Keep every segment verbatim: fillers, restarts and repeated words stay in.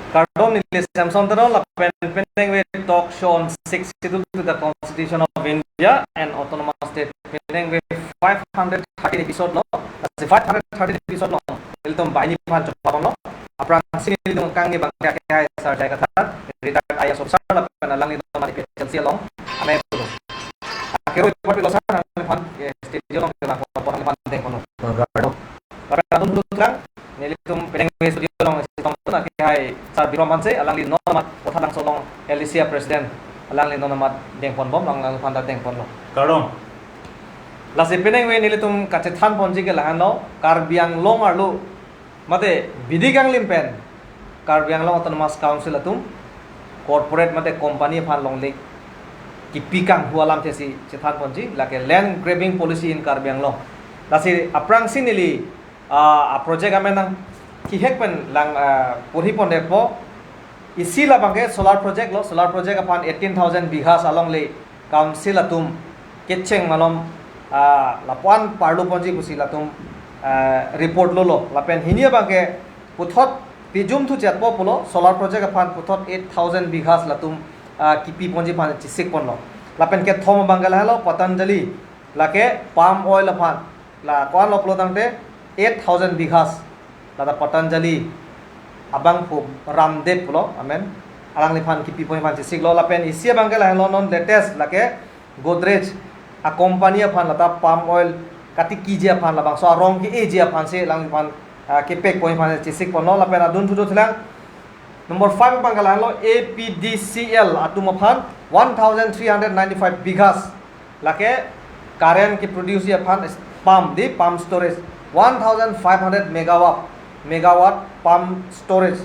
Kardom, neli Samson Teron lapen penang ave talk show on Sixth Schedule to the Constitution of India and Autonomous State, penang ave five hundred thirteen episode lo. Lasi five hundred thirteen episode lo, nelitum banghini aphan chepapon lo. Aphrangsi nelitum kangni abang ke akehai Sir J I Kathar, retired I A S officer lapen alangli non P H L C along amei pulo. Akero ipot pilo sir, nangphan, eh, studio along ke nangphan, nangphan dengpon lo. Kardom. Lapen adun dulu terang, nelitum penang ave studio along isi tong tun akehai Sir Bikram Hanse, alangli non amat Kothalangso along L D C a president, alangli non amat dengponbom, alangliphan ta dengpon lo. Kardom. Lasi penang ave nelitum kachethanponji ke lahenlo, Karbi Anglong arlo mate bidi kanglim pen Karbi Anglong Autonomous Council atum corporate mate company aphan longle kipi kanghu alamthe si chethanponji, lake land grabbing policy in Karbi Anglong. Lasi aphrangsi neli, ah, a project amen nangkehek pen lang, ah, porhipon detpo. Isi labang ke solar project lo, solar project aphan eighteen thousand bighas alongle council atum kecheng malom, ah, lapu-an parloponji pusi latum, ah, report lolo. Lapen hini abang ke puthot pijum thu chetpo pulo, solar project aphan puthot eight thousand bighas latum, ah, kipiponji aphan chesikpon lo. Lapen kethom abang ke lahenlo Patanjali, lake palm oil aphan, la ko-an lo pulo tangte eight thousand bighas, lata Patanjali abangphu Ramdev pulo, amen, alangliphan kipiponji aphan chesiklo. Lapen isi abang ke lahenlo non latest, lake Godrej a company aphan lata palm oil katikiji aphan, labangso arong ke-eji aphan si alangliphan, ah, kepekponji aphan chesikpon lo. Lapen adun thu dothulang number five abang ke lahenlo A P D C L atum aphan one thousand three hundred ninety-five bighas, lake current ke-produce ji aphan pump, di pump storage, one thousand five hundred megawatt, megawatt pump storage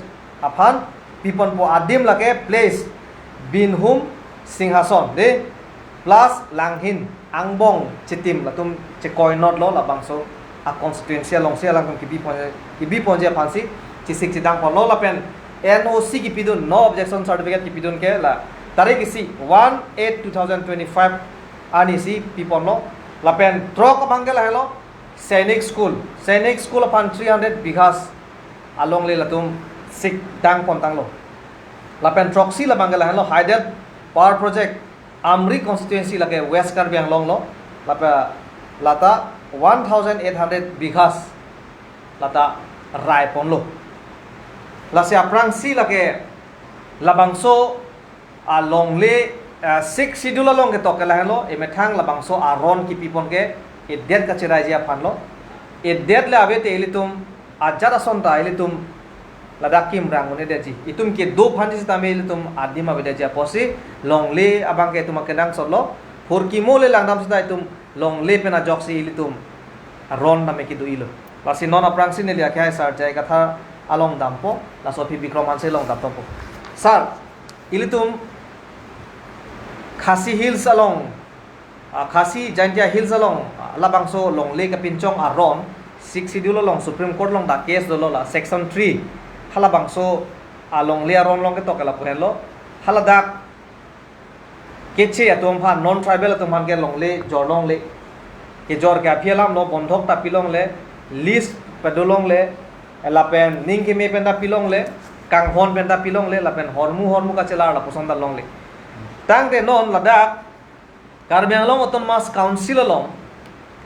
aphan piponpo. Adim lake place Binhum Singhason, di plus Langhin angbong chitim latum chekoinot lo, labangso a constituency alongsi alangtum kipiponji, kipiponji aphan si chesik chedangpon lo. Lapen N O C kipidun, no objection certificate kipidun ke la tarik isi one eight two thousand twenty-five arni si piponlo. Lapen throk abang ke lahenlo Sainik School, Sainik School aphan three hundred bighas alongle latum sik dangpontanglo. Lapen throksi labang ke lahenlo Hydel Power Project, Amri constituency, lake West Karbi Anglong lo, lapen lata one thousand eight hundred bighas lata raiponlo. Lasi aphrangsi lake labangso alongle, ah, Sixth Schedule along ketok ke lahenlo, emethang labangso aron kipipon ke edet kacheraiji aphan lo. Edet le ave te ilitum ajat ason ta ilitum ladak kimrang un-edetji. Itum kedo aphan sitame ilitum adim avedetji apotsi longle abang ke itum akenangsot lo. Phurkimo le langdam sita itum longle pen ajoksi ilitum aron tame kedo-i lo. Lasi non aphrangsi neli akehai Sir J I Kathar along dampo, laso aphi Bikram Hanse along dampo. Sir, ilitum Khasi Hills along, ah, Khasi Jaintia Hills along, ah, labangso longle kapinchong aron, Sixth Schedule along Supreme Court along dak case dolo, la Section three, halabangso alongle aron along ketok ke lapu henlo, haladak Keche atum aphan, non tribal atum aphan ke longle jorlongle. Kejor ke aphi alam lo, bondhok ta pilongle, lease padolongle, lapen ning keme pen ta pilongle, kanghon pen ta pilongle, lapen hormu hormu kachelar lapuson ta longle. Tangte non ladak Karbi Anglong Autonomous Council along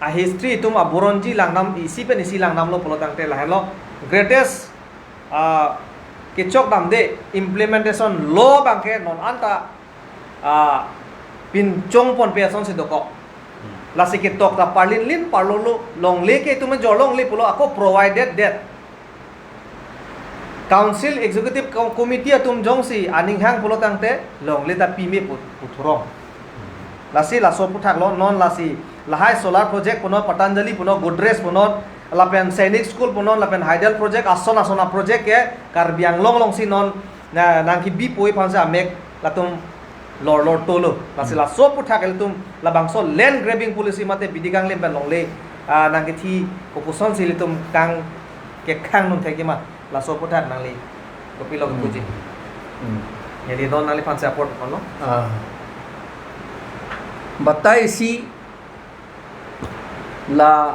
a history itum aburonji langdam, isi pen isi langdamlo pulo tangte lahenlo greatest, ah, kechok damde implementation law abang ke non anta, ah, pinchongponpe asonsi dokok. Lasi ketok ta parlinlin parlolo, longle ke itum jorlongle pulo, ako provided that Council Executive Com-, Committee atum jongsi aning hang pulo tangte longle ta pime pu, pu thurong. Lasi laso aphuthak lo, non lasi lahai solar project punon, Patanjali punon, Godrej punon, lapen Sainik School punon, lapen Hydel project, ason ason a project ke Karbi Anglong alongsi non na, nangkebi poi aphansi amek latum lor lor tolo. Lasi laso aphuthak ilitum labangso land grabbing policy mate bidi kanglim pen longle, ah, nangkethi kopusonsi ilitum kang kekhang nunthekji ma, laso aphuthak nangli kopilo kepuji. Hmm. Neli don nangliphansi apor kono. Ah. Batai si la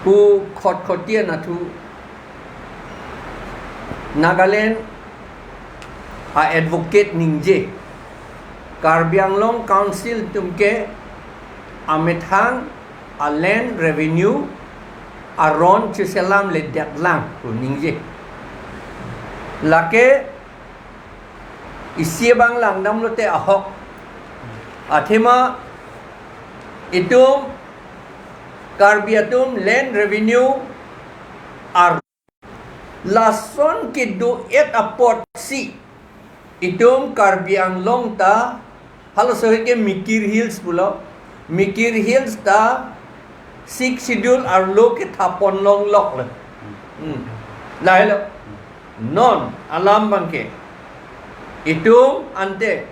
pu khot khot dia na thu Nagaland a-advocate ningje, Karbi Anglong Council atum ke amethang a-land revenue aron cheselamledet lang pu ningje. Lake isi abang langdamlote ahok. Athema itum Karbi atum land revenue ar lason kedo-et apotsi itum Karbi Anglong ta, halaso ke Mikir Hills pulo, Mikir Hills ta Sixth Schedule arlo kethapon longlok lo. Hmm. Lahelo. Non alam abangke itum ante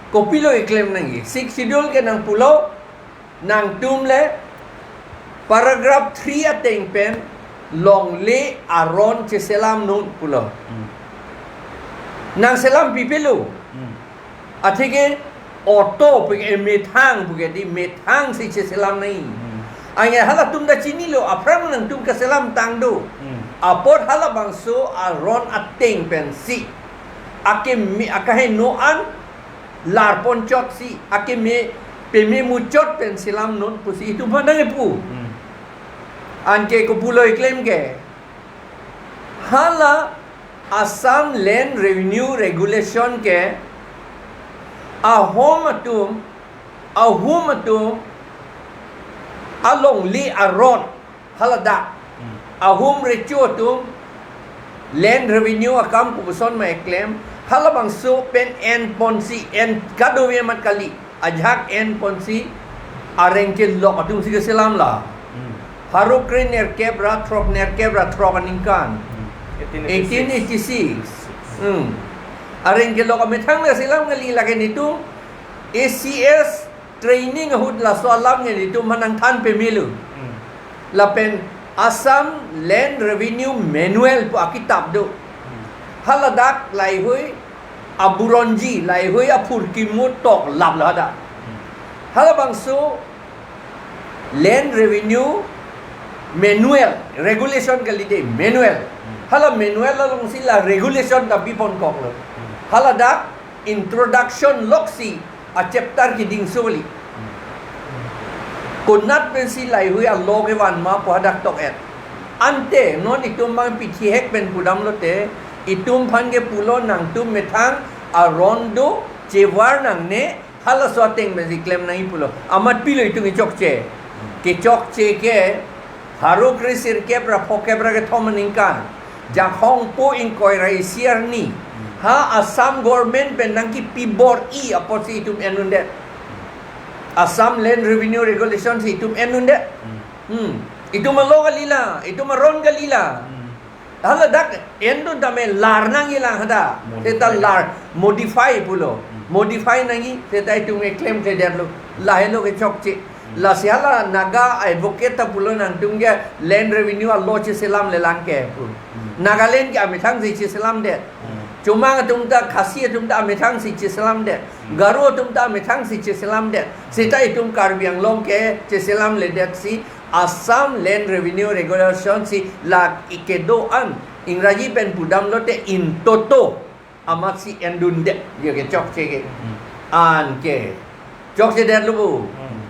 kopilo iklem nangji? Sixth Schedule ke nangpulo, nangtum le paragraph three ateng pen longle aron cheselamnon pulo. Hmm. Nangselam pipilo. Hmm. Atheke auto pu ke, methang pu ke, di methang si cheselam nangji. Hmm. Anke halatum ta chinilo, aphrang nangtum keselam tang do. Hmm. Apot halabangso aron ateng pensi akeme, akaheno an larponchotsi, akeme peme muchot pen selamnon pusi itum aphan nangkipu. Hmm. Anke kopilo iklem ke, hala Assam Land Revenue Regulation ke ahom atum, ahum atum alongle aron haladak. Hmm. Ahum recho atum land revenue akam kopuson ma eklem, halabangso pen enponsi, en kadokave amat kali, ajahak enponsi areng kelok atumsi keselam la. Hmm. Pharo kre nerkep ra throk, nerkep ra throk aningkan. Hmm. Eighteen eighty-six. Eighteen eighty-six. Hmm. Areng kelok amethang le selam kali, lake netum A C S training ahut laso alam ke netum aphan nangthan pemelo. Hmm. Lapen Assam Land Revenue Manual pu akitap do. Hmm. Haladak laheihui aburonji, laheihui aphurkimo toklap lo hadak. Hmm. Halabangso Land Revenue Manual, regulation kalite manual. Hmm. Hala manual alongsi la regulation ta biponkoklo. Hmm. Haladak introduction loksi a-chapter kedingso kali. Konat pensi laheihui a-law kevan ma pu hadak tok-et. Ante non itum abang pithihek pen pudamlote, itum aphan kepulo nangtum methang aron do, chevar nangne, halaso ateng pensi klem nangji pulo. Amat pilo itum kechokche? Kechokche ke, pharo kre sirkep ra phokep ra kethom aningkan, Jakhongpo ingkoi ra isi arni, ha Assam government pen nangkipibor-i apotsi itum en undet. Assam Land Revenue Regulation si itum en undet. Hmm. Itum a-law kali la, itum aron kali la. Hmm. Haladak endun tame lar nangji lang hadak. Modify. Seta lar, modify pulo. Hmm. Modify nangji, seta itum keklemkledetlo. Lahelo kechokche. Hmm. Lasi hala Naga advocate ta pulo nangtum ke land revenue a-law cheselamlelang ke pu. Hmm. Nagaland ke amethang si cheselamdet. Hmm. Chomang atum ta, Khasi atum ta amethang si cheselamdet. Hmm. Garo atum ta amethang si cheselamdet. Seta itum Karbi Anglong ke cheselamledetsi Assam Land Revenue Regulation si la ikedo an, Ingraji pen pudamlote in toto amatsi endundet, ya kechokche ke. Hmm. Anke chokchedetlo bo. Hmm.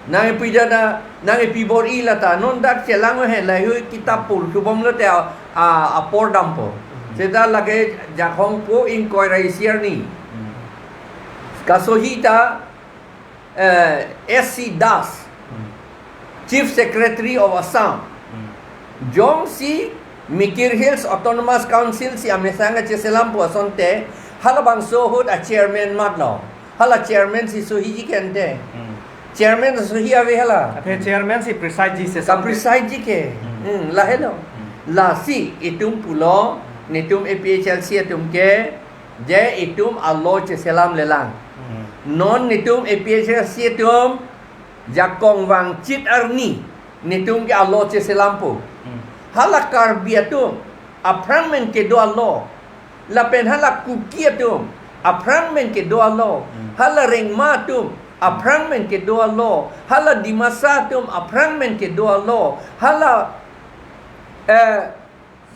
Nangkepida na, nangkepibor-i lata, non dak chelang he laheihui kitap pur kebomlote a, a, apor dampo. Hmm. Seta lake Jakhongpo ingkoi ra isi arni. Hmm. Kasohi ta eh, S C Das, Hmm. Chief Secretary of Assam, Hmm. jongsi Mikir Hills Autonomous Council si amethang kacheselam pu asonte, halabangso ahut a-chairman matlo. Hala chairman si sohiji ke ante. Hmm. Chairman sohi ave hala. Athe chairman si preside ji si asonte. Ka-preside ji ke. Hmm. Hmm, lahelo. Hmm. Lasi itum pulo, netum A P H L C atum ke, je itum a-law cheselamlelang. Hmm. Non netum A P H L C atum jakong vangchit arni netum ke a-law cheselampo. Hmm. Hala Karbi atum aphrang pen kedo a-law. Lapen hala Kuki atum aphrang pen kedo a-law. Hmm. Hala Rengma atum aphrang pen kedo a-law. Hala Dimasa atum aphrang pen kedo a-law. Hala, eh,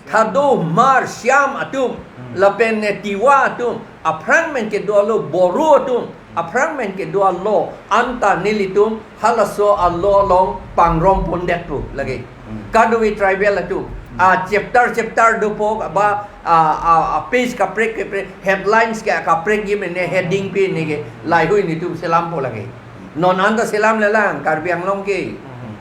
Thado, Hmar, Shyam atum, lapen ne Tiwa atum, aphrang men kedo alo, Boro atum, aphrang men kedo alo, anta nelitum halaso alo along pangrom pondet pu lake. Kadokave tribal atum, a chapter chapter dopo ba a, a, a page kaprek kaprek, headlines ke kaprek ji mene heading pen ne ke laheihui netum selampo lake. Non anta selamlelang Karbi Anglong ke.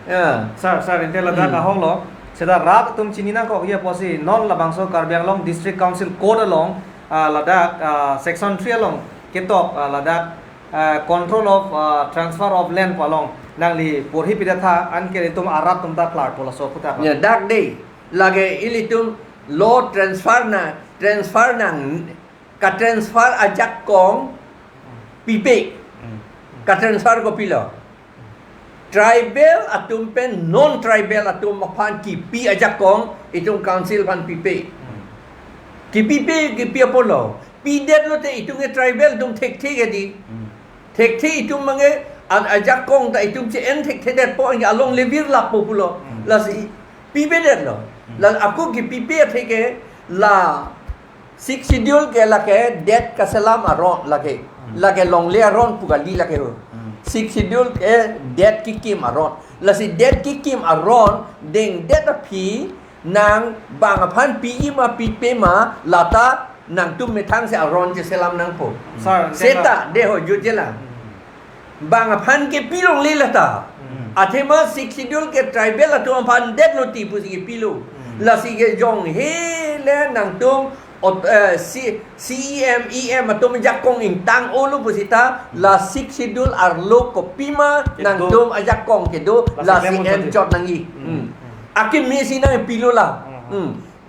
Ya. Sir, sir, ante ladak ahoklo. Seta rat atum chini nangkok ya pusi non labangso Karbi Anglong District Council Code along, ah, ladak, ah, section three along ketok, ah, ladak, ah, control of, ah, transfer of land pu along nangli porhi pida tha, anke itum arat atum ta klarpo laso aputhak. Ya, dak de. Lake ilitum lo transfer na, transfer nang, ka-transfer ajakong pipe. Ka-transfer kopilo? Tribal atum pen non-tribal atum aphan kipi ajakong itum council aphan pipe. Kipipe, kipi apotlo? Pidetlo te itum ke tribal atum thekthe ke di. Thekthe itum mange an ajakong ta itum che-en thekthedetpo, anke alongle virlappo pulo. Lasi pipedetlo. La ako kipipe athe ke la Sixth Schedule ke lake det kaselam aron lake. Lake longle aron pu kali lake ho. Sixth Schedule ke det kekim aron. Lasi det kekim aron dengdet aphi nang bang aphan piji ma pipe ma lata nangtum methang si aron cheselam nangpo. Sir, seta de ho jutje lang. Bang aphan kepi longle lata. Athema Sixth Schedule ke tribal atum aphan detlo ti pusi kepilo. Lasi ke jong hele nangtum ot-, eh, C-, C E M, E M atum ajakong ingtang-olo pusita la Sixth Schedule arlo kopima nangtum ajakong kedo lasi enchot nangji. Akimi si nangpilo la.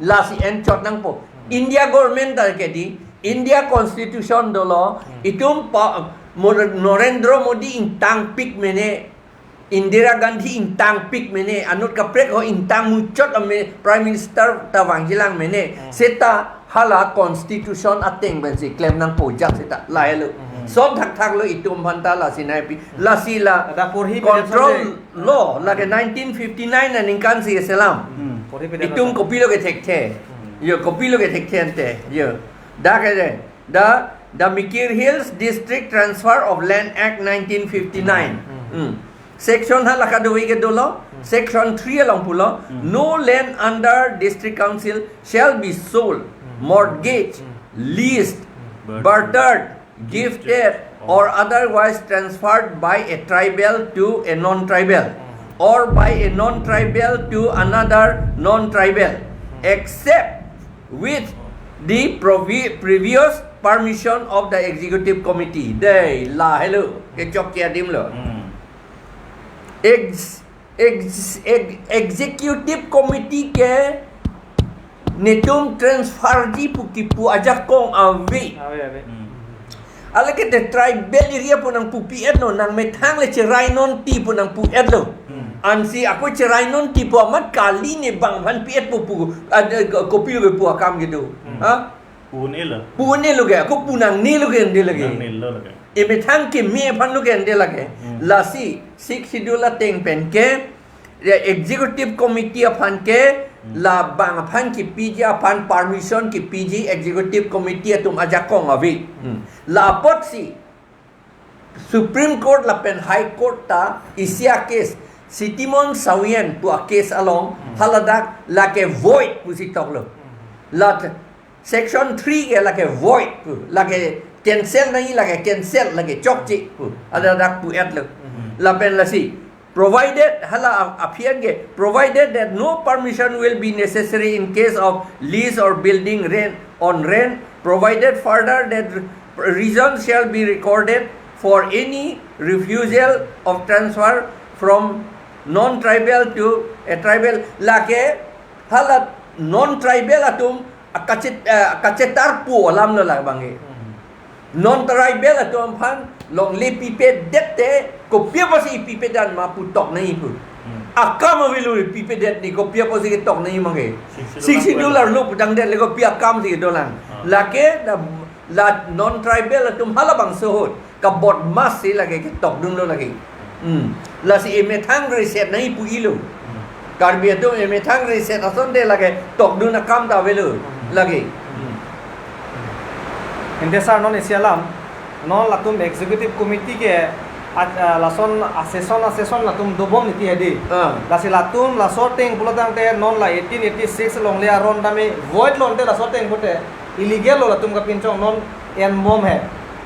Lasi enchot nangpo. India government ta ke di, India Constitution dolo, itum pa, Mor-, Narendra Modi ingtangpik mene, Indira Gandhi ingtangpik mene, anut kaprek ho ingtang muchot ame Prime Minister ta vangjilang mene. Seta hala Constitution ateng pensi klem nangpo jak seta lahelo. Sot thakthaklo itum aphan ta lasi nangpi, lasi la ada porhi control lo, lake nineteen fifty-nine aningkan si selam. Itum kopilo kethekthe. Yo, kopilo kethekthe ante. Yo. Da ke de. The, the Mikir Hills District Transfer of Land Act nineteen fifty-nine. Section hala kadokave ke dolo. Section three along pulo. No land under District Council shall be sold, mortgaged, leased, bartered, gifted, or otherwise transferred by a tribal to a non-tribal, or by a non-tribal to another non-tribal, except with the provi-, previous permission of the executive committee. Dei, lahelo, kechokche adim lo. Ex-, ex-, ex-, executive committee ke netum transfer ji pu kipu ajakong ave. Ave, ave. Alake te tribal area pu nangpupi-etlo, nang methang le cherai nonti pu nangpu-etlo. Ansi ako cherai nonti pu amat kali ne bang aphan pi-etpo pu, ada ko-, kopilo kepu akam kedo. Ha? Pu-un-elo. Pu-un-elo ke, ako pu nangnelo ke ante lake. Nangnelo lake. Emethang keme aphan lo ke ante lake. Lasi, Sixth Schedule ateng pen ke, ya, Executive Committee aphan ke, la bang aphan kipiji aphan permission kipiji Executive Committee atum ajakong ave. La apotsi, Supreme Court lapen High Court ta isi a case, Sitimon Saoyin pu a case along, haladak lake void pusi toklo. La Section three ke lake void pu, lake cancel nangji, lake cancel, lake chokche pu, haladak pu-etlo. Lapen lasi, provided, hala a-, aphi an ke, provided that no permission will be necessary in case of lease or building rent, on rent, provided further that reason shall be recorded for any refusal of transfer from non-tribal to a tribal. Lake hala non-tribal atum akachet-, eh, akachetarpo alam lo labang ke. Non-tribal atum aphan longle pipedet te, kopi apotsi pipedet ma pu tok nangji pu. Akam avelo pipedet ni, kopi apotsi ketok nangji abang ke. Sixth Schedule arlo pudangdet le kopi akam si kedolang. Lake la, la non-tribal atum halabangso ahut kabodmas si lake ketokdunlo lake. Lasi emethang reset nangji pu-ilo. Karbi atum emethang reset asonte lake tokdun akam ta avelo lake. Ante sir, non isi alam, non latum executive committee ke a, a, lason a session a session latum dobom niti hedi. Ah. Lasi latum laso ateng pulo tangte non la eighteen eighty-six longle aron tame void lo ante laso ateng pute illegal lo latum kapinchong, non enbom he,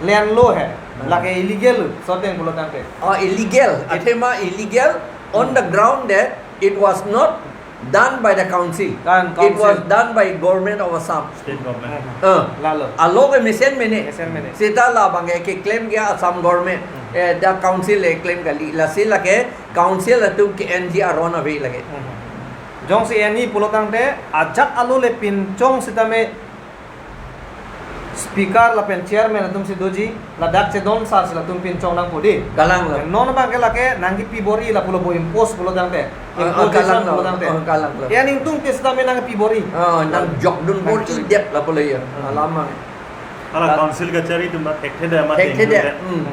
land lo he. Ah. Lake illegal laso ateng pulo tangte. Ah, illegal. Athema illegal on the ground that it was not done by the council. Kan It was council. done by government of Assam. State government. Ah. Lalo. Alok mesen mene. Mesen mene. Seta labang ke keklem ke Assam government. Hmm. Eh, the council le claim kali. Lasi lake council atum ke N G R on ave lake. Hmm. Jongsi N E pulo tangte ajak alo le pinchong sitame speaker lapen chairman atum si doji, ladak chedon sar si latum pinchong nangpo di. Kalang lo. Non abang ke lake nangkepi bor-i lapulo bo impose pulo tangte. Ah, ah, Imposition kalang lo. pulo tangte. Ah, kalang lo. Ya ningtung ke sitame nangkepi bor-i. Ah, nangjokdun bor-i Nangkepi. det lapulo ya. Hmm. Alam mang. Ala Kal- council kachari atum ta thekthe da ma Thekthe da. tingdun da. Hmm.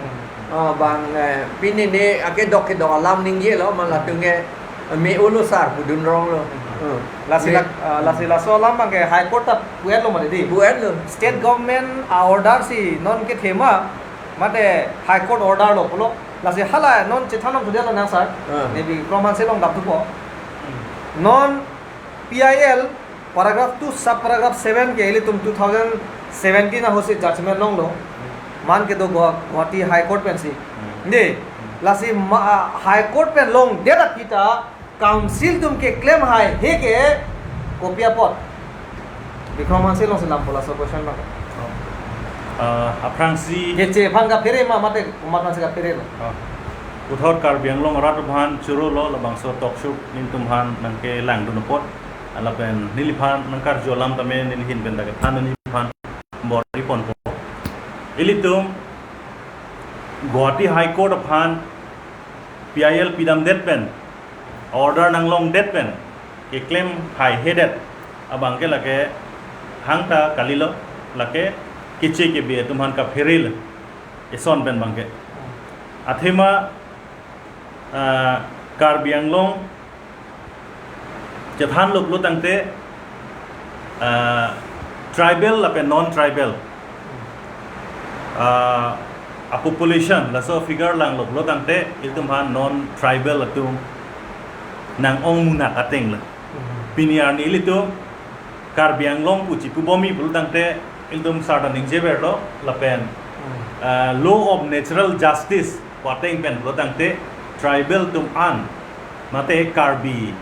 Ah, bang, eh, pini ne akedok kedok alam ningjelo, ma latum ke me-olo sar pudun rong lo. Hmm. Lasi Me- lak-, ah, lasi laso alam abang ke High Court ta pu-etlo mati di. Pu-etlo. State government a-order si non kethema, mate High Court order lo pulo. Lasi hala non chethan nangthu detlo nang sir. Ah. Maybe Bikram Hanse along damthupo. Non P I L paragraph two sub paragraph seven ke ilitum two thousand seventeen ahut si judgment longlo. Man kedo Guwa-, Guwahati High Court pensi. Hmm. Di, lasi ma-, ah, High Court pen longdet aphi ta council atum keklem haihe ke kopi apot? Bikram Hanse along si dampo laso question abang. Oh. Ah, aphrangsi Keche aphan kaphere ma mate komat aphan si kaphere lo? Ah. Puthot Karbi Anglong arat aphan choro lo labangso talk show nelitum aphan nangkelangdun apot. Lapen neliphan nangkarju alam tame neli ahin pen ta kethan neliphan bor-i ponpo. Ilitum Guwahati High Court aphan P I L pidamdet pen, order nanglongdet pen keklem haihedet abang ke lake hangta kalilo, lake keche kebe atum aphan kaphere lo. Eson pen abang ke. Athema, ah, Karbi Anglong chethanlo pulo tangte, ah, tribal lapen non-tribal, ah, a-population laso figure langlo pulo tangte ilitum aphan non-tribal atum nang-ong munak ateng lo. Hmm. Pini arni ilitum Karbi Anglong pu chipubom-i pulo tangte ilitum sir ta ningjeverlo lapen, Hmm. ah, law of natural justice pu ateng pen pulo tangte tribal atum an mate Karbi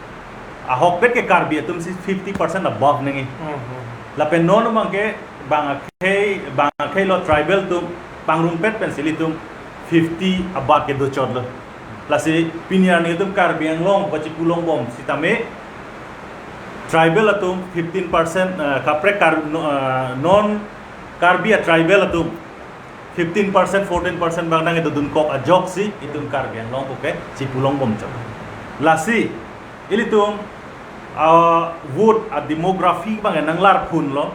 ahokpet ke Karbi atum si fifty percent above nangji. Hmm, hmm. Lapen non abang ke bang akhei, bang akhei lo tribal atum pangrumpet pensi ilitum fifty above kedochotlo. Lasi pini arni ilitum Karbi Anglong pu chipu longbom sitame tribal atum fifteen percent, eh, kaprek Kar-, no, eh, non Karbi a-tribal atum fifteen percent, fourteen percent abang nangkedodunkok ajoksi itum Karbi Anglong pu ke chipu longbomchot. Lasi ilitum a-vote a-demography abang nanglarphunlo.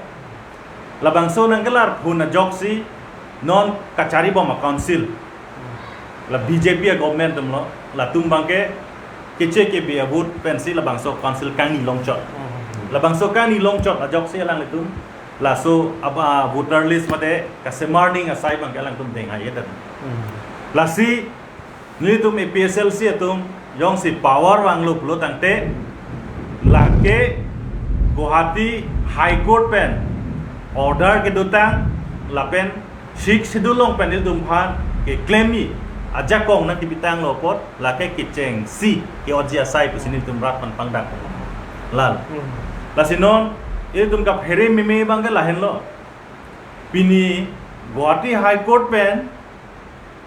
Labangso nangkelarphun ajoksi non kacharibom a-council. La B J P a-government atum lo, latum abang ke keche kebe a-vote pensi labangso council kangni longchot. Hmm. Labangso kangni longchot ajoksi alanglitum laso aba voter list mate kasemar ning asai abang ke alangtum deng haihedet. Hmm. Lasi nelitum A P H L C atum jongsi power vanglo pulo tangte lake Guwahati High Court pen order kedotang lapen Sixth Schedule along pen ilitum aphan keklem-i ajakong nangkepitanglo apot lake kechengsi ke-otji asai pusi nelitum rat aphan pangdang. Lal. Hmm. Lasi non ilitum kaphere meme abang ke lahenlo. Pini Guwahati High Court pen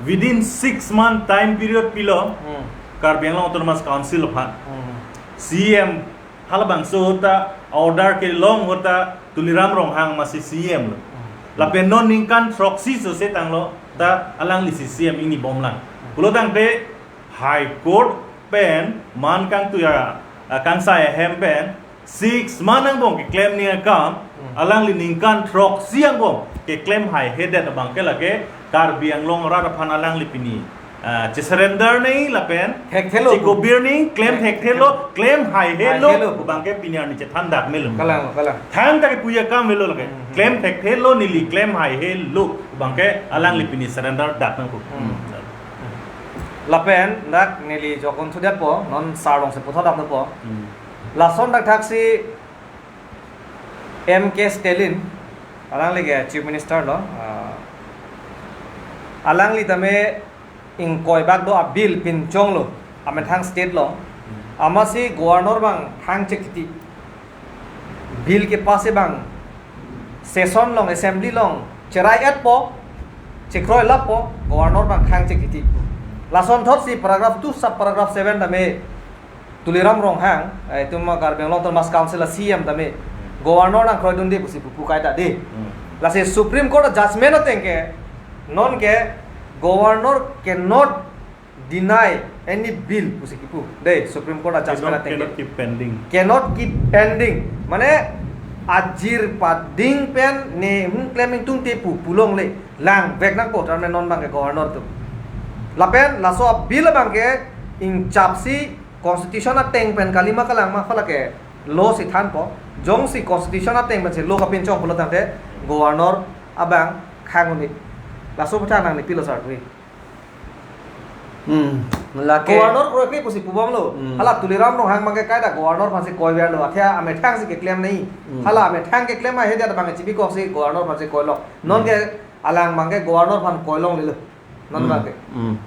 within six month time period pilo, Hmm. Karbi Anglong Autonomous Council aphan. Hmm. C M halabangso ahut ta order kelong ahut ta Tuliram Ronghang masi C M lo. Hmm. Lapen non ningkan throksi sose tanglo ta alangli si C M ingnibomlang. Hmm. Pulo tangte High Court pen man kangtui a, a, kangsai ahem pen six month angbong keklem ning akam, Hmm. alangli ningkan throksi angbong keklem haihedet abang ke lake Karbi Anglong arat aphan alangli pini Ah, che-surrender nangji lapen thekthelo. Chekobir nangji, klem thekthelo, klem haihelo. Haihelo. Abangke pini arni chethan dak melo. Kalang, kalang. Thangta kepu akam melo lake. Hmm. Klem thekthelo neli, klem haihelo. Abangke alangli pini surrender dak nangpo. Hmm. Lapen dak neli jokon sudiatpo, non sar alongsi puthot dak nangpo. Hmm. Lason dak thaksi M K Stalin, alangli ke Chief Minister lo, ah, alangli tame ingkoi bak do a-bill pinchonglo, amethang state along. Amatsi governor abang thang chekiti. Bill kepass abang session along, assembly along cherai-etpo, chekroi lappo, governor abang thang chekiti. Lasonthotsi paragraph two, sub paragraph seven tame Tuliram Ronghang, eh, itum Karbi Anglong Autonomous Council a-C E M tame, governor nangkroidunde pusi pupu kaita de. Hmm. Lasi Supreme Court a-judgment ateng ke, non ke, governor cannot deny any bill pusi kipu. De, Supreme Court a-judgment ateng ke. Cannot keep pending. Cannot keep pending. Mane, ajir pading pen ne hum klem ingtungte pu pulongle, langvek nangpo, term non abangke governor atum. Lapen, laso a-bill abangke, ingchapsi, Constitution ateng pen kalima kalang ma, halake law si thanpo. Jongsi Constitution ateng pensi law kapinchong pulo tangte governor abang khang un-e. Laso aphuthak nangli pilo sar tui. Hmm, lake. Governor kroikre pusi pubomlo. Hmm. Hala Tuliram Ronghang abangke kaita governor aphansi koiverlo. Athia amethangsi keklem nangji. Hmm. Hala amethang keklem ahe dia abangke chibikoksi governor aphansi koilo. Non ke alang abangke governor aphan koilonglelo. Non abangke. Hmm.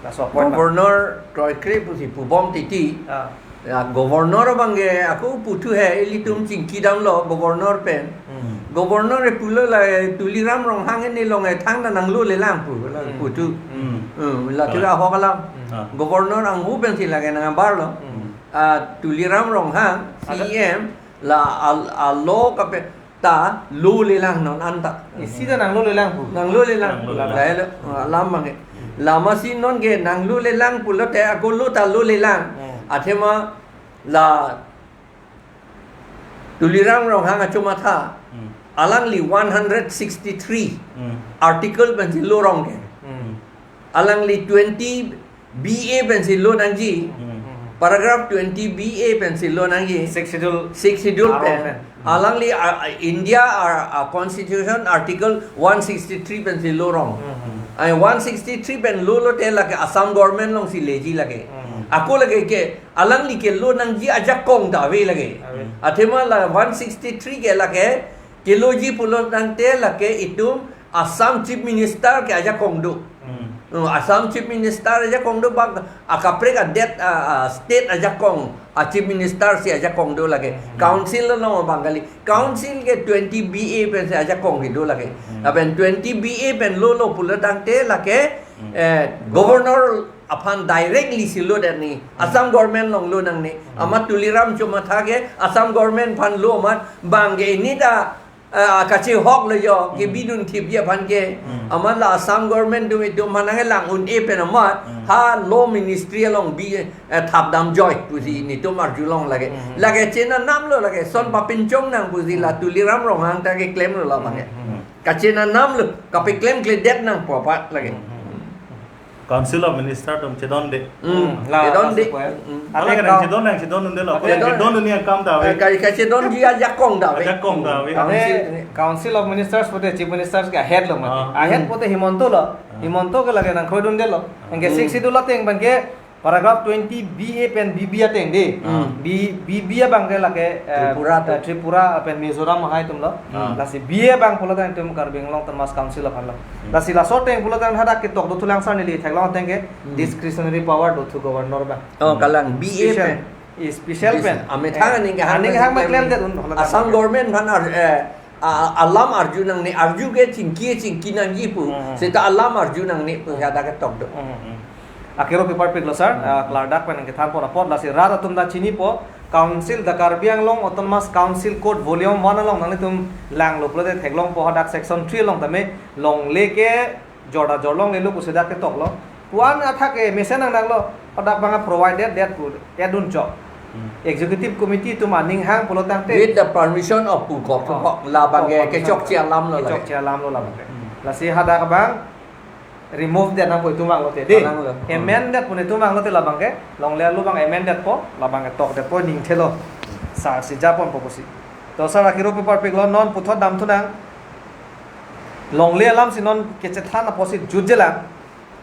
Laso apot abang. Governor kroikre pusi pubom titi. Ah. Ya, governor abangke ako puthu he, ilitum chingkidamlo governor pen. Hmm. Governor e pulo la, eh, Tuliram Ronghang ne along, eh, thangta nanglole lang pu, la, hmm, puthu. Hmm. Hmm, la, kalang, thura ahok alam. Hmm. Ah. Governor anghu pensi lake nangbarlo. Hmm. Ah, Tuliram Ronghang, ada, C E M, la al-, alo kape ta lole lang non anta. Isi ta nanglole lang pu. Nanglole lang. Nanglole lang. Lahelo, ah, alam abangke. Amatsi non ke nanglole lang pulote ako lo ta lole lang. Hmm. Athema la Tuliram Ronghang achomatha. Hmm. Alangli one hundred sixty-three, hmm, article pensi law rong ke. Hmm. Alangli twenty B A pensi law nangji. Hmm. Paragraph twenty B A pensi law nangji. Sixth Schedule. Sixth Schedule pen. Pen. Hmm. Alangli, ah, ah, India, ah, ah, Constitution Article one sixty-three pensi law rong. Hmm. Ai one sixty-three pen law lote lake Assam government alongsi leji lake. Hmm. Ako lake ke, alangli ke law nangji ajakong ta ave lake. Ave. Athema la one sixty-three ke lake, keloji pulo tangte lake itum Assam Chief Minister ke ajakong do. Hmm. Hmm, Assam Chief Minister ajakong do bang akaprek adet, ah, ah, state ajakong, ah, Chief Minister si ajakong do lake. Hmm. Council along abang kali. Council ke twenty B A pensi ajakong kedo lake. Hmm. Lapen twenty B A pen lolo pulo tangte lake, hmm, eh, governor aphan directly si lo nangne. Hmm. Assam government along lo nangne. Hmm. Amat Tuliram chomatha ke Assam government aphan lo amat abangke ini ta ah, kachehok lo jo, hmm, kebidun thipji aphan ke. Hmm. Amat la Assam government atum itum aphan nanglang un-e pen amat, hmm, ha law ministry along bi, eh, thapdam joi pusi, hmm, netum arjulong lake. Hmm. Lake chenam lo lake, son papinchong nang pusi la, hmm, Tuliram Ronghang ta keklemlo la abangke. Hmm. Kachenam lo, kapeklemkledet nangpo apot lake. Hmm. Council of Minister atum chedonde. Hmm, hmm, la, chedonde. Laso poe. Hmm. Hala ateng kadang kau- chedon nang chedondundelo. Ateng chedondun akam ta ave. Eh, ka, kachedonji ajakong ta ave. Ajakong ta ave. Council, ateng Council of Ministers pute Chief Ministers ke ahead lo mati. Ah. Ahead, hmm, pute Himanta lo. Ah. Himanta ke lake nangkroidundelo. Anke, hmm, Sixth Schedule ateng abangke paragraph twenty B A pen B B ateng de. Hmm. B, B B abangke lake, eh, Tripura atum, eh, Tripura pen Mizoram ahai atum lo. Hmm. Lasi B A abang pulo tangte itum Karbi Anglong Autonomous Council aphan lo. Hmm. Lasi laso ateng pulo tangte hadak ketok do thulang sar neli theklong ateng ke, hmm, discretionary power do thu governor abang. Oh, kalang B A, special pen. Eh, special pen. Amethang, eh, aning kehang, aning kehang ma klemklemdet un, hala Assam government aphan ar-, eh, a, alam arju nangne, arju ke chingki, chingki nangji pu. Hmm. Seta alam arju nangne pu, hmm, hadak ketok do. Hmm. Akero pipar piklo sar, hmm, ah, klardak pen nangkethanpon apot, lasi rat atum ta chinipo, Council, the Karbi Anglong Autonomous Council Code Volume one along nanglitum langlo pulote theklongpo hadak section three along tame longle ke jorda jorlonglelo pusi dak ketoklo. Puan athak ke mesen nangdaklo, hadak abang provided that pu, edun chok. Hmm. Executive Committee atum aning hang pulo tangte. With the permission of pu kok, oh, kok, labang, oh, ke, permission, kechokche alam lo lake. Kechokche alam lo labang ke. Hmm. Lasi hadak abang remove det nangpo itum vanglote, de. Vanglo. Hmm. Amend detpo itum vanglote labang ke, longle alu abang amend detpo, labang ke tokdetpo, ningthelo. Sar si japonpo pusi. To sar akiro pu parpiklo, non puthot damthunang. Longle alam si non kechethan apotsi jutjelang.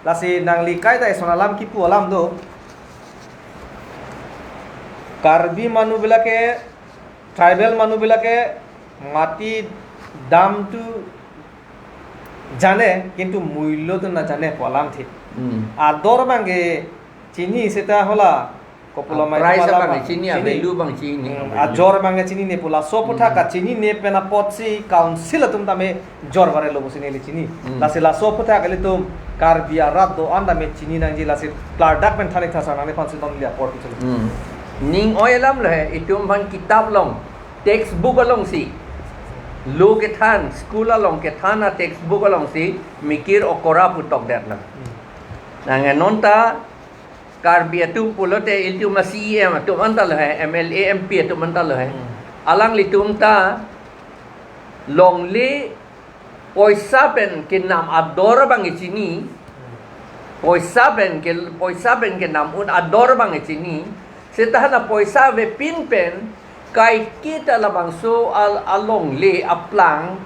Lasi nangli kaita ison alam kipu alam do. Karbi manu bilake, tribal manu bilake, mati dam tu jane, kintu muilo tu na jane pu alam thik. Hmm. Ador abang ke chini seta hala, kopulom Ah, mai price pala abang abang. Chini, chini. Value abang chini. Hmm, ajor abang ke chinine pu laso aphuthak Hmm. kachinine pen apotsi council atum tame jor varelo pusi neli chini. Hmm. Lasi laso aphuthak ilitum Karbi arat do-an tame chini nangji, lasi klardak pen thanik thasa nangliphan si non lia apor kichelo. Hmm. Ning oi alam lo he, itum aphan kitab along, textbook alongsi. Lo kethan, school along kethan a-textbook alongsi, mikir okora pu tokdet na. Hmm. Nang non ta Karbi atum pulote ilitum a-C E M atum anta lo he, M L A, M P atum anta lo he. Hmm. Alanglitum ta longle poisa pen kenam ador abang chini. Poisa pen ke, poisa pen kenam un ador abang chini. Seta hala poisa avepin pen kaiketa labangso al-, alongle aplang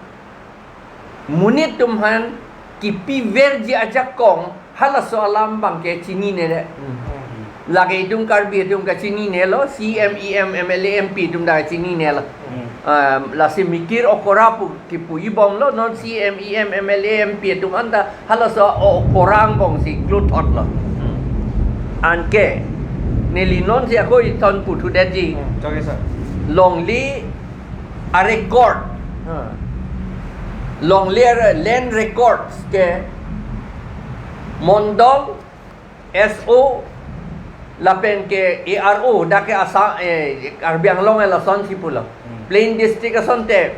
monit atum aphan kipiverji ajakong halaso alam abang ke chinine de. Hmm. Lake itum Karbi atum kachinine lo, C M, E M, M L A, M P atum ta chinine lo. Hmm. Ah, lasi mikir okora pu kipu ibom lo, non C M, E M, M L A, M P atum anta halaso okora angbong si kluthot lo. Hmm. Anke, neli non si ako ithon puthudetji. Hmm, chok sir. Longle a-record. Hmm. Longle a-re-, land records ke mondol, S O, lapen ke A R O, dak ke asa, eh, Karbi Anglong lasonsi pulo. Hmm. Plain district asonte,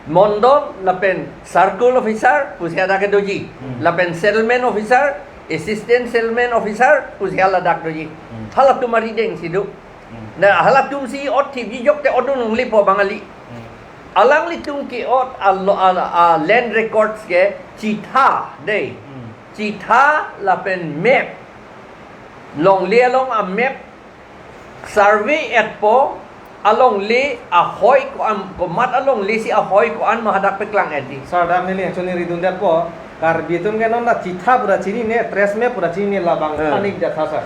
mondol, lapen circle officer, pusi hadak ke doji. Hmm. Lapen settlement officer, assistant settlement officer, pusi haladak doji. Hmm. Halatum arideng si do. Hmm. Na halatum si ot thipji jokte ot dun onglepo bang kali. Hmm. Alanglitum ke-ot a lo-, a, a land records ke chitha de. Hmm. Chitha lapen map. Longle along a-map survey-etpo, alongle ahoi ko-an, komat alongle si ahoi ko-an ma hadak peklang-etji. Sir, dak neli actually ridundetpo, Karbi atum ke non ta chitha pura chinine, trace map pura chinine, labang Eh. Thanikdet tha sir.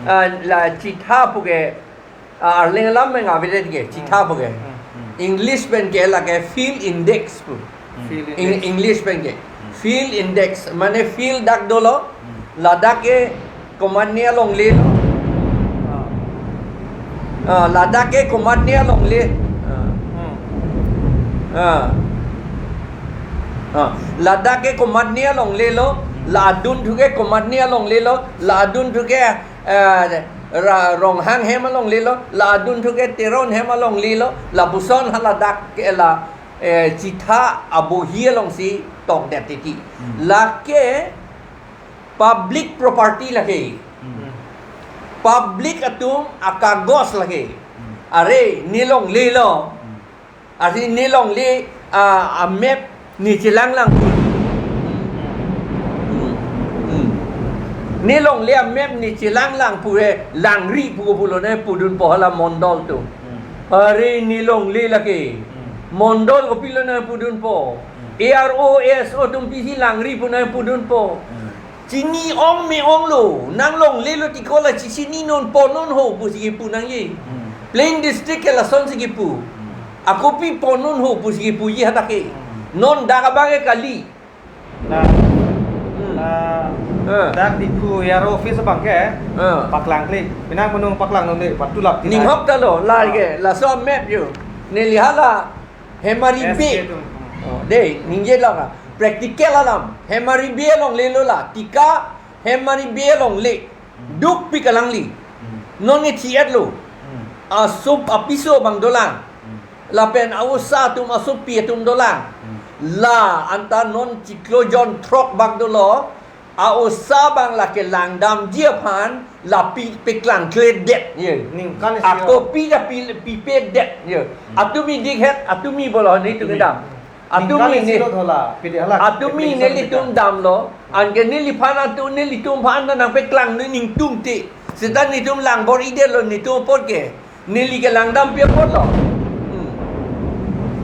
Ah, la chitha pu ke, ah, Arleng alam pen avedet ke, chitha pu ke. Hmm, hmm. English pen ke lake field index pu. Hmm. Field Eng-, index. English pen ke. Hmm. Field index, mane field dak dolo, Hmm. Ladak ke komatne alongle lo. Ah. Ah, ladak ke komatne alongle. Ah. Hmm. Ah. Ah, ladak ke komatne alongle lo, la adunthu ke komatne alongle lo, la adunthu ke, eh, ra-, Ronghang hem alongle lo, la adunthu ke Teron hem alongle lo, lapuson haladak ke la, eh, chitha abohi alongsi tokdet titi. Hmm. Lake public property lake. Hmm. Public atum akagos lake. Hmm. Are, ne longle lo. Hmm. Asi ne longle, ah, a-map ne chelanglang pu. Hmm. Hmm. Ne longle a-map ne chelanglang pu he langri pu kopulone pudunpo hala mondol atum. Hmm. Are ne longle lake. Hmm. Mondol kopilone pudunpo. Hmm. A R O, S O atum pisi langri pu nangpudunpo. Hmm. Chini ong me-ong lo, nang longle lo tiko la chechini non ponnon ho pusi kipu nangji. Hmm. Plain district ke lasonsi kipu. Hmm. Ako pi ponnon ho pusi kipuji hadak ke. Hmm. Non dak abang ke kali. Na, Hmm. na, Eh. dak Diphu A R O office abang ke, Eh. paklangkle. Penang penung paklang non de, patulap ti Ning nai. Hok ta lo, la ke, laso map yo. Neli hala, Hemari S K Bey. Tum. Oh, de, ningje la ka. Practical alam. Hemari Bey alongle lo la. Tika Hemari Bey alongle. Hmm. Dukpik alangli. Hmm. Non nge thiet lo. Hmm. Asup apiso abang dolang. Hmm. Lapen a-osa atum asupi atum dolang. Hmm. La anta non chiklo jon throk bak dolo. A-osa abang lake langdamji aphan lapi peklangkledet ye. Ningkan isi. Ako pi lapi pipedet ye. Hmm. Atumi dikhet, atumi bolo ni tu kedam. Atum ningkan ini isi lo thola, pide hala, atum ini application nelitum pide. Damlo, anke neliphan atum nelitum aphan nangpeklang ningtungte. Seta netum langbor-idetlo netum apot ke. Neli ke langdampi apotlo. Hmm.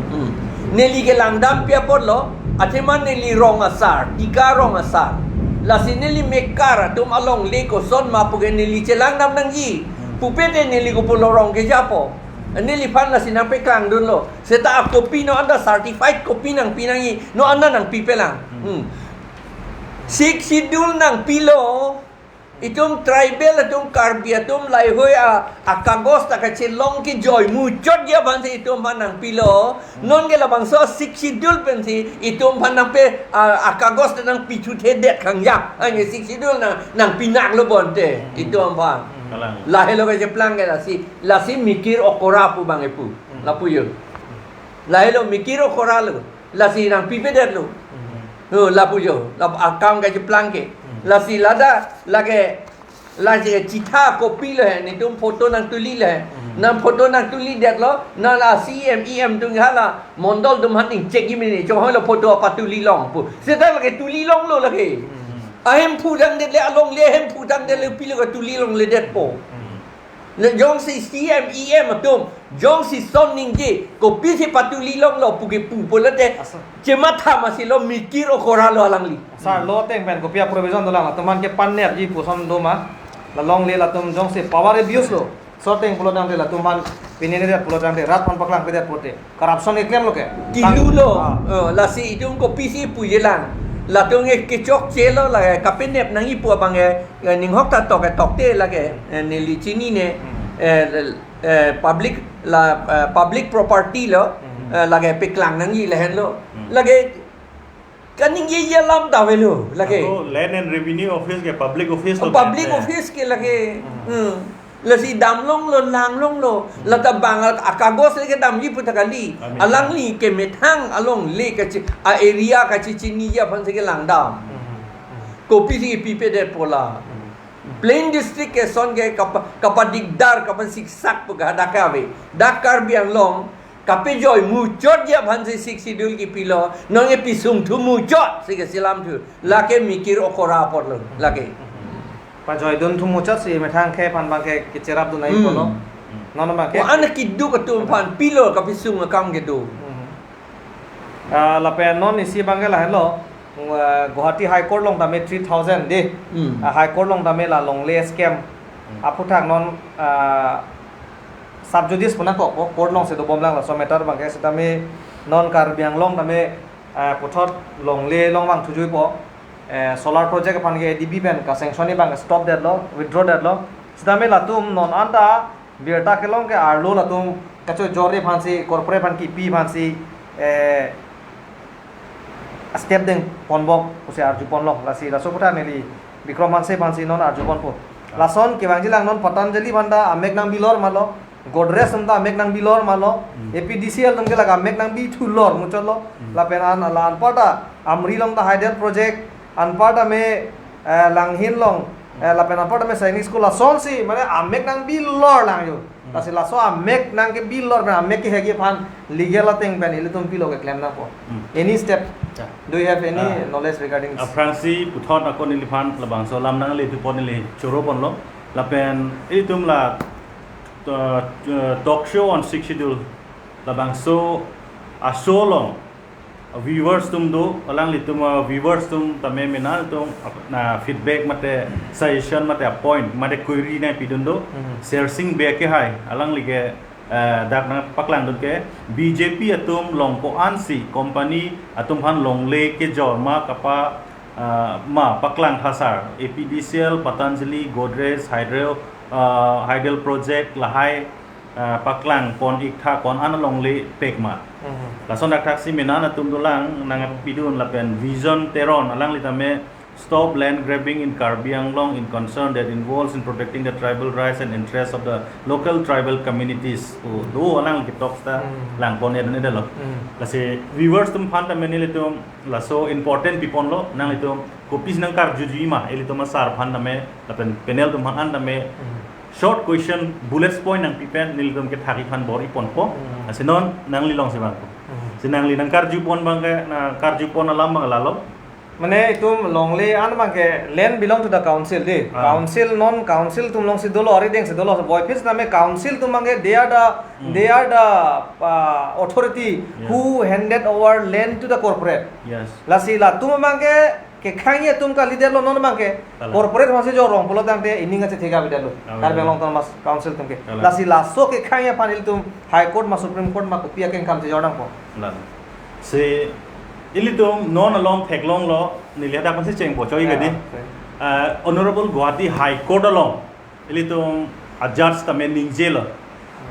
Hmm. Neli ke langdampi apotlo. Athema neli rong asar, Tika rong asar. Lasi neli mekar atum alongle koson ma pu ke neli chelangdam nangji. Hmm. Pupe te neli kopilo rong kejapo. Neliphan lasi nangpeklangdunlo. Seta a-copy non anta certified copy nangpi nangji. Non anta nangpipelang. Hmm. Hmm. Sixth Schedule nangpilo. Itum tribal atum, Karbi atum laheihui a, akagos ta kachelong kejoi muchotji aphansi itum aphan nangpilo. Nonke labangso Sixth Schedule pensi itum aphan nangpe a, akagos ta nangpithuthedet kangja. Anke Sixth Schedule nang, nangpinaklo bonte itum aphan. Kalang. Lahelo kacheplang ke lasi, lasi mikir okora pu bang epu. Lapu jo. Lahelo mikir okoralo. Lasi nangpipedetlo. Hmm. Oh, lapu jo, lap akam kacheplang ke. Hmm. Lasi ladak, lake, lake chitha copy lo he, netum photo nangtuli lo he. Hmm. Nang photo nangtulidetlo, nang la C M, E M atum hala, mondol atum aphan ingchekji mene, chonghoi lo photo patuli long pu. Seta lake tuli longlo lake. Hmm. Ahemphu tangdetle alongle, ahemphu tangdetle pilo katuli longledetpo. Hmm. Le jongsi C M, E M atum, jongsi son ningje, kopisi patuli longlo pu ke pu pulote, asa, chematha masi lo mikir okoralo alangli. Sir, law ateng pen kopi a-provision dolang, latum aphan ke pannerji pu ason do ma, la longle latum jongsi power abuse lo, so ateng pulo tangte latum aphan pinine det pulo tangte, rat aphan paklangpedet pulote. Corruption keklemlo ke. Kilu lo. Ah. Oh, lasi itum kopisi pujelang. Latum ke kechokchelo la kapenep nangji pu abang ke, eh, ninghok ta tok ke tokte lake, eh, neli chinine, hmm, eh, eh, public la, eh, public property lo, hmm, eh, lake peklang nangji lahenlo. Hmm. Lake kaningjeji alam ta avelo lake. Ako Land and Revenue Office ke public office lo. Oh, public office ke lake. Hmm. Hmm. Lasi damlonglo, langlonglo. Hmm. Lata bang a, akagos le kedamji puta kali. Amin. Alangli kemethang alongle kachi, a-area kachechiniji aphansi kelangdam. Hmm. Hmm. Kopisi kepipedetpo la. Hmm. Plain district ke ason ke kapa, kapadikdar, kapasiksak pu ke hadak ke ave. Dak Karbi Anglong, kapejoi muchotji aphansi Sixth Schedule kipilo, nonke pisungthu muchotsi keselamthu. Lake mikir okora apotlo, lake. Pajoidun thu muchotsi methang akhei aphan abang ke kecherapdun nangji, hmm, pulo. Non abang ke. Ko-an keduk atum aphan pilo kapisung akam kedo. Hmm. Ah, lapen non isi abang ke lahenlo, ah, Guwahati High Court along tame three thousand de. Hmm. Ah, High Court along tame la longle scam. Hmm. Aphuthak non, ah, sub judice pu nangkok, court alongsi dobomlang laso matter abang ke, sitame non Karbi Anglong tame, eh, puthot longle longvang thujuipo, eh, solar project aphan ke A D B pen ka-sanction-ji abang stop detlo, withdraw detlo. Sitame latum non anta birta kelong ke arlo latum kachojorji aphansi, corporate aphan kipi aphansi, eh, step dengponbom pusi arjuponlo, lasi laso aphuthak neli Bikram Hanse aphansi non arjuponpo. Ah. Lason kevangjilang non Patanjali aphan ta amek nangbilor malo, Godrej atum ta amek nangbilor malo, hmm, A P D C L atum ke lake amek nangbithulor muchotlo, hmm, lapen an, la anparta Amri along ta hydel project, anparta me, eh, Langhin along, eh, lapen anparta me Sainik School lasonsi, mane amek nangbilor lang jo. Hmm. Lasi laso amek nangkebilor pen amek kehekji aphan legal ateng pen ilitum pilo keklem nangpo. Hmm. Any step? Ya. Do you have any, ah, knowledge regarding this? Aphrangsi puthot ako neliphan labangso alam nangle thupo, neli choroponlo. Lapen ilitum la, uh, uh, talk show on Sixth Schedule labangso a-show along viewers atum do, alanglitum, uh, viewers atum tame mena atum, uh, feedback mate suggestion mate a-point mate query nangpidun do. Mhm. Sersing Bey ke hai, alangli ke, uh, dak nangpaklangdun ke, B J P atum along ko-ansi company atum aphan longle kejor ma kapa, uh, ma paklang tha sir, A P D C L, Patanjali, Godrej, Hydro, uh, Hydel project lahai, ah, paklangpon iktha, ko-an alongle pek ma. Mhm. Lason dakthaksi mena atum dolang nangpidun lapen Vision Teron, alangli tame Stop Land Grabbing in Karbi Anglong in concern that involves in protecting the tribal rights and interests of the local tribal communities. O, do alang ke talks ta, mhm, langpon eden eden lo. Mhm. Lasi viewers atum aphan tame nelitum laso important piponlo, nanglitum kopisi nangkarjuji ma, ilitum asar aphan tame, lapen panel atum aphan tame, mhm, short question, bullets point nangpi pen, nelitum ke thari aphan bor-iponpo. Hmm. Lasi non, nangli alongsi vangpo. Hmm. Si nangli nangkarjupon abangke, nangkarjupon alam abang lalo. Mane itum longle an abangke land belong to the council dei. Ah. Council non council atum alongsi dolo, arideng si dolo. Voiphit setame council atum abangke they are the, Hmm. they are the, uh, authority Yes. who handed over land to the corporate. Yes. Lasi latum abangke kekhangji atum kalidetlo non abangke. Kalang. Corporate aphansi jorong pulo tangte ining achethe kavedetlo. Kalang. Karbi Anglong Autonomous Council atumke. Kalang. Lasi laso kekhangji aphan ilitum High Court ma Supreme Court ma kopi akengkam chejor nangpo. Kalang. Si ilitum non along theklonglo neli hadak aphansi chengpo choi Ah, kadi. Okay. Ah, Honorable Guwahati High Court along ilitum a-judge tame ningjelo.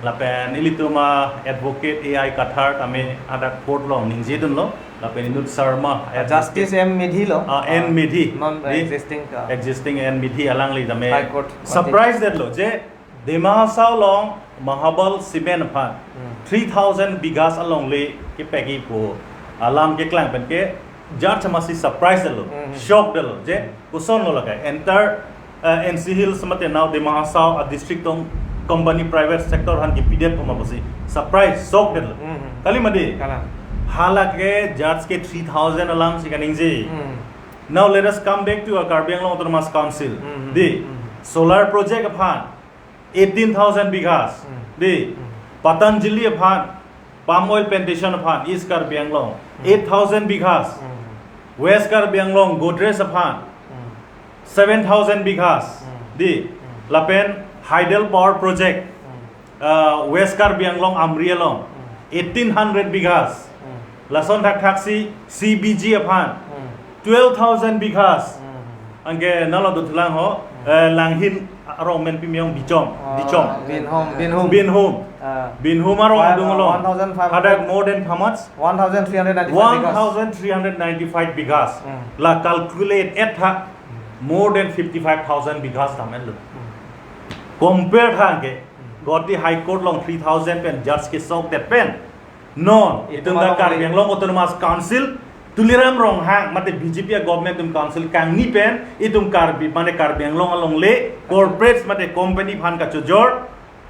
Lapen ilitum a-advocate A I Kathar tame hadak court along ningjedunlo. Lapen inut Sharma, Ah, Justice advocate, M Medhi lo. Ah, N Ah, Medhi. Non, Di existing ka. Existing N Medhi alangli tame High Court. Surprise detlo je Dima Hasao along Mahabal Cement aphan Hmm. three thousand bighas alongle kepagi pu alam keklang penke judge amatsi surprise detlo, Hmm. shock detlo je kosonlo lake entire, eh, N C Hills mate now Dima Hasao a-district atum company private sector aphan kipidet pu ma pusi surprise shock detlo. Hmm. Kali mati. Kalang. Halake judge ke three thousand alamsi kaningje. Hmm. Now let us come back to our Karbi Anglong Autonomous Council. Hmm. Dei, Hmm. solar project aphan eighteen thousand bighas. Hmm. Dei, Hmm. Patanjali aphan, palm oil plantation aphan, East Karbi Anglong, Hmm. eight thousand bighas. Hmm. West Karbi Anglong, Godrej aphan, Hmm. seven thousand bighas. Hmm. Dei, Hmm. lapen Hydel Power Project, Hmm. uh, West Karbi Anglong, Amri along, Hmm. eighteen hundred bighas. Hmm. Lason thakthaksi C B G aphan, Hmm. twelve thousand bighas. Hmm. Anke nalo dothulang ho, Hmm. eh, Langhin arong men pimyong Bichom, Oh, Bichom. Binhum, Binhum. Binhum. Ah. Binhum arong Five, adung along. One thousand five hundred. Hadak more than how much? One thousand three hundred ninety-five bighas. One thousand three hundred ninety-five bighas. Hmm. La calculate et tha, more than fifty-five thousand bighas tamenlo. Hmm. Compare thangke, Hmm. Guwahati High Court along three thousand pen judge kesokdet pen. Non, Itum itum dak along Karbi le- Anglong Autonomous Council, Tuliram Ronghang, mate B J P a-government atum council kangni pen, itum Karbi, mane Karbi Anglong alongle, corporates mate company aphan kachojor,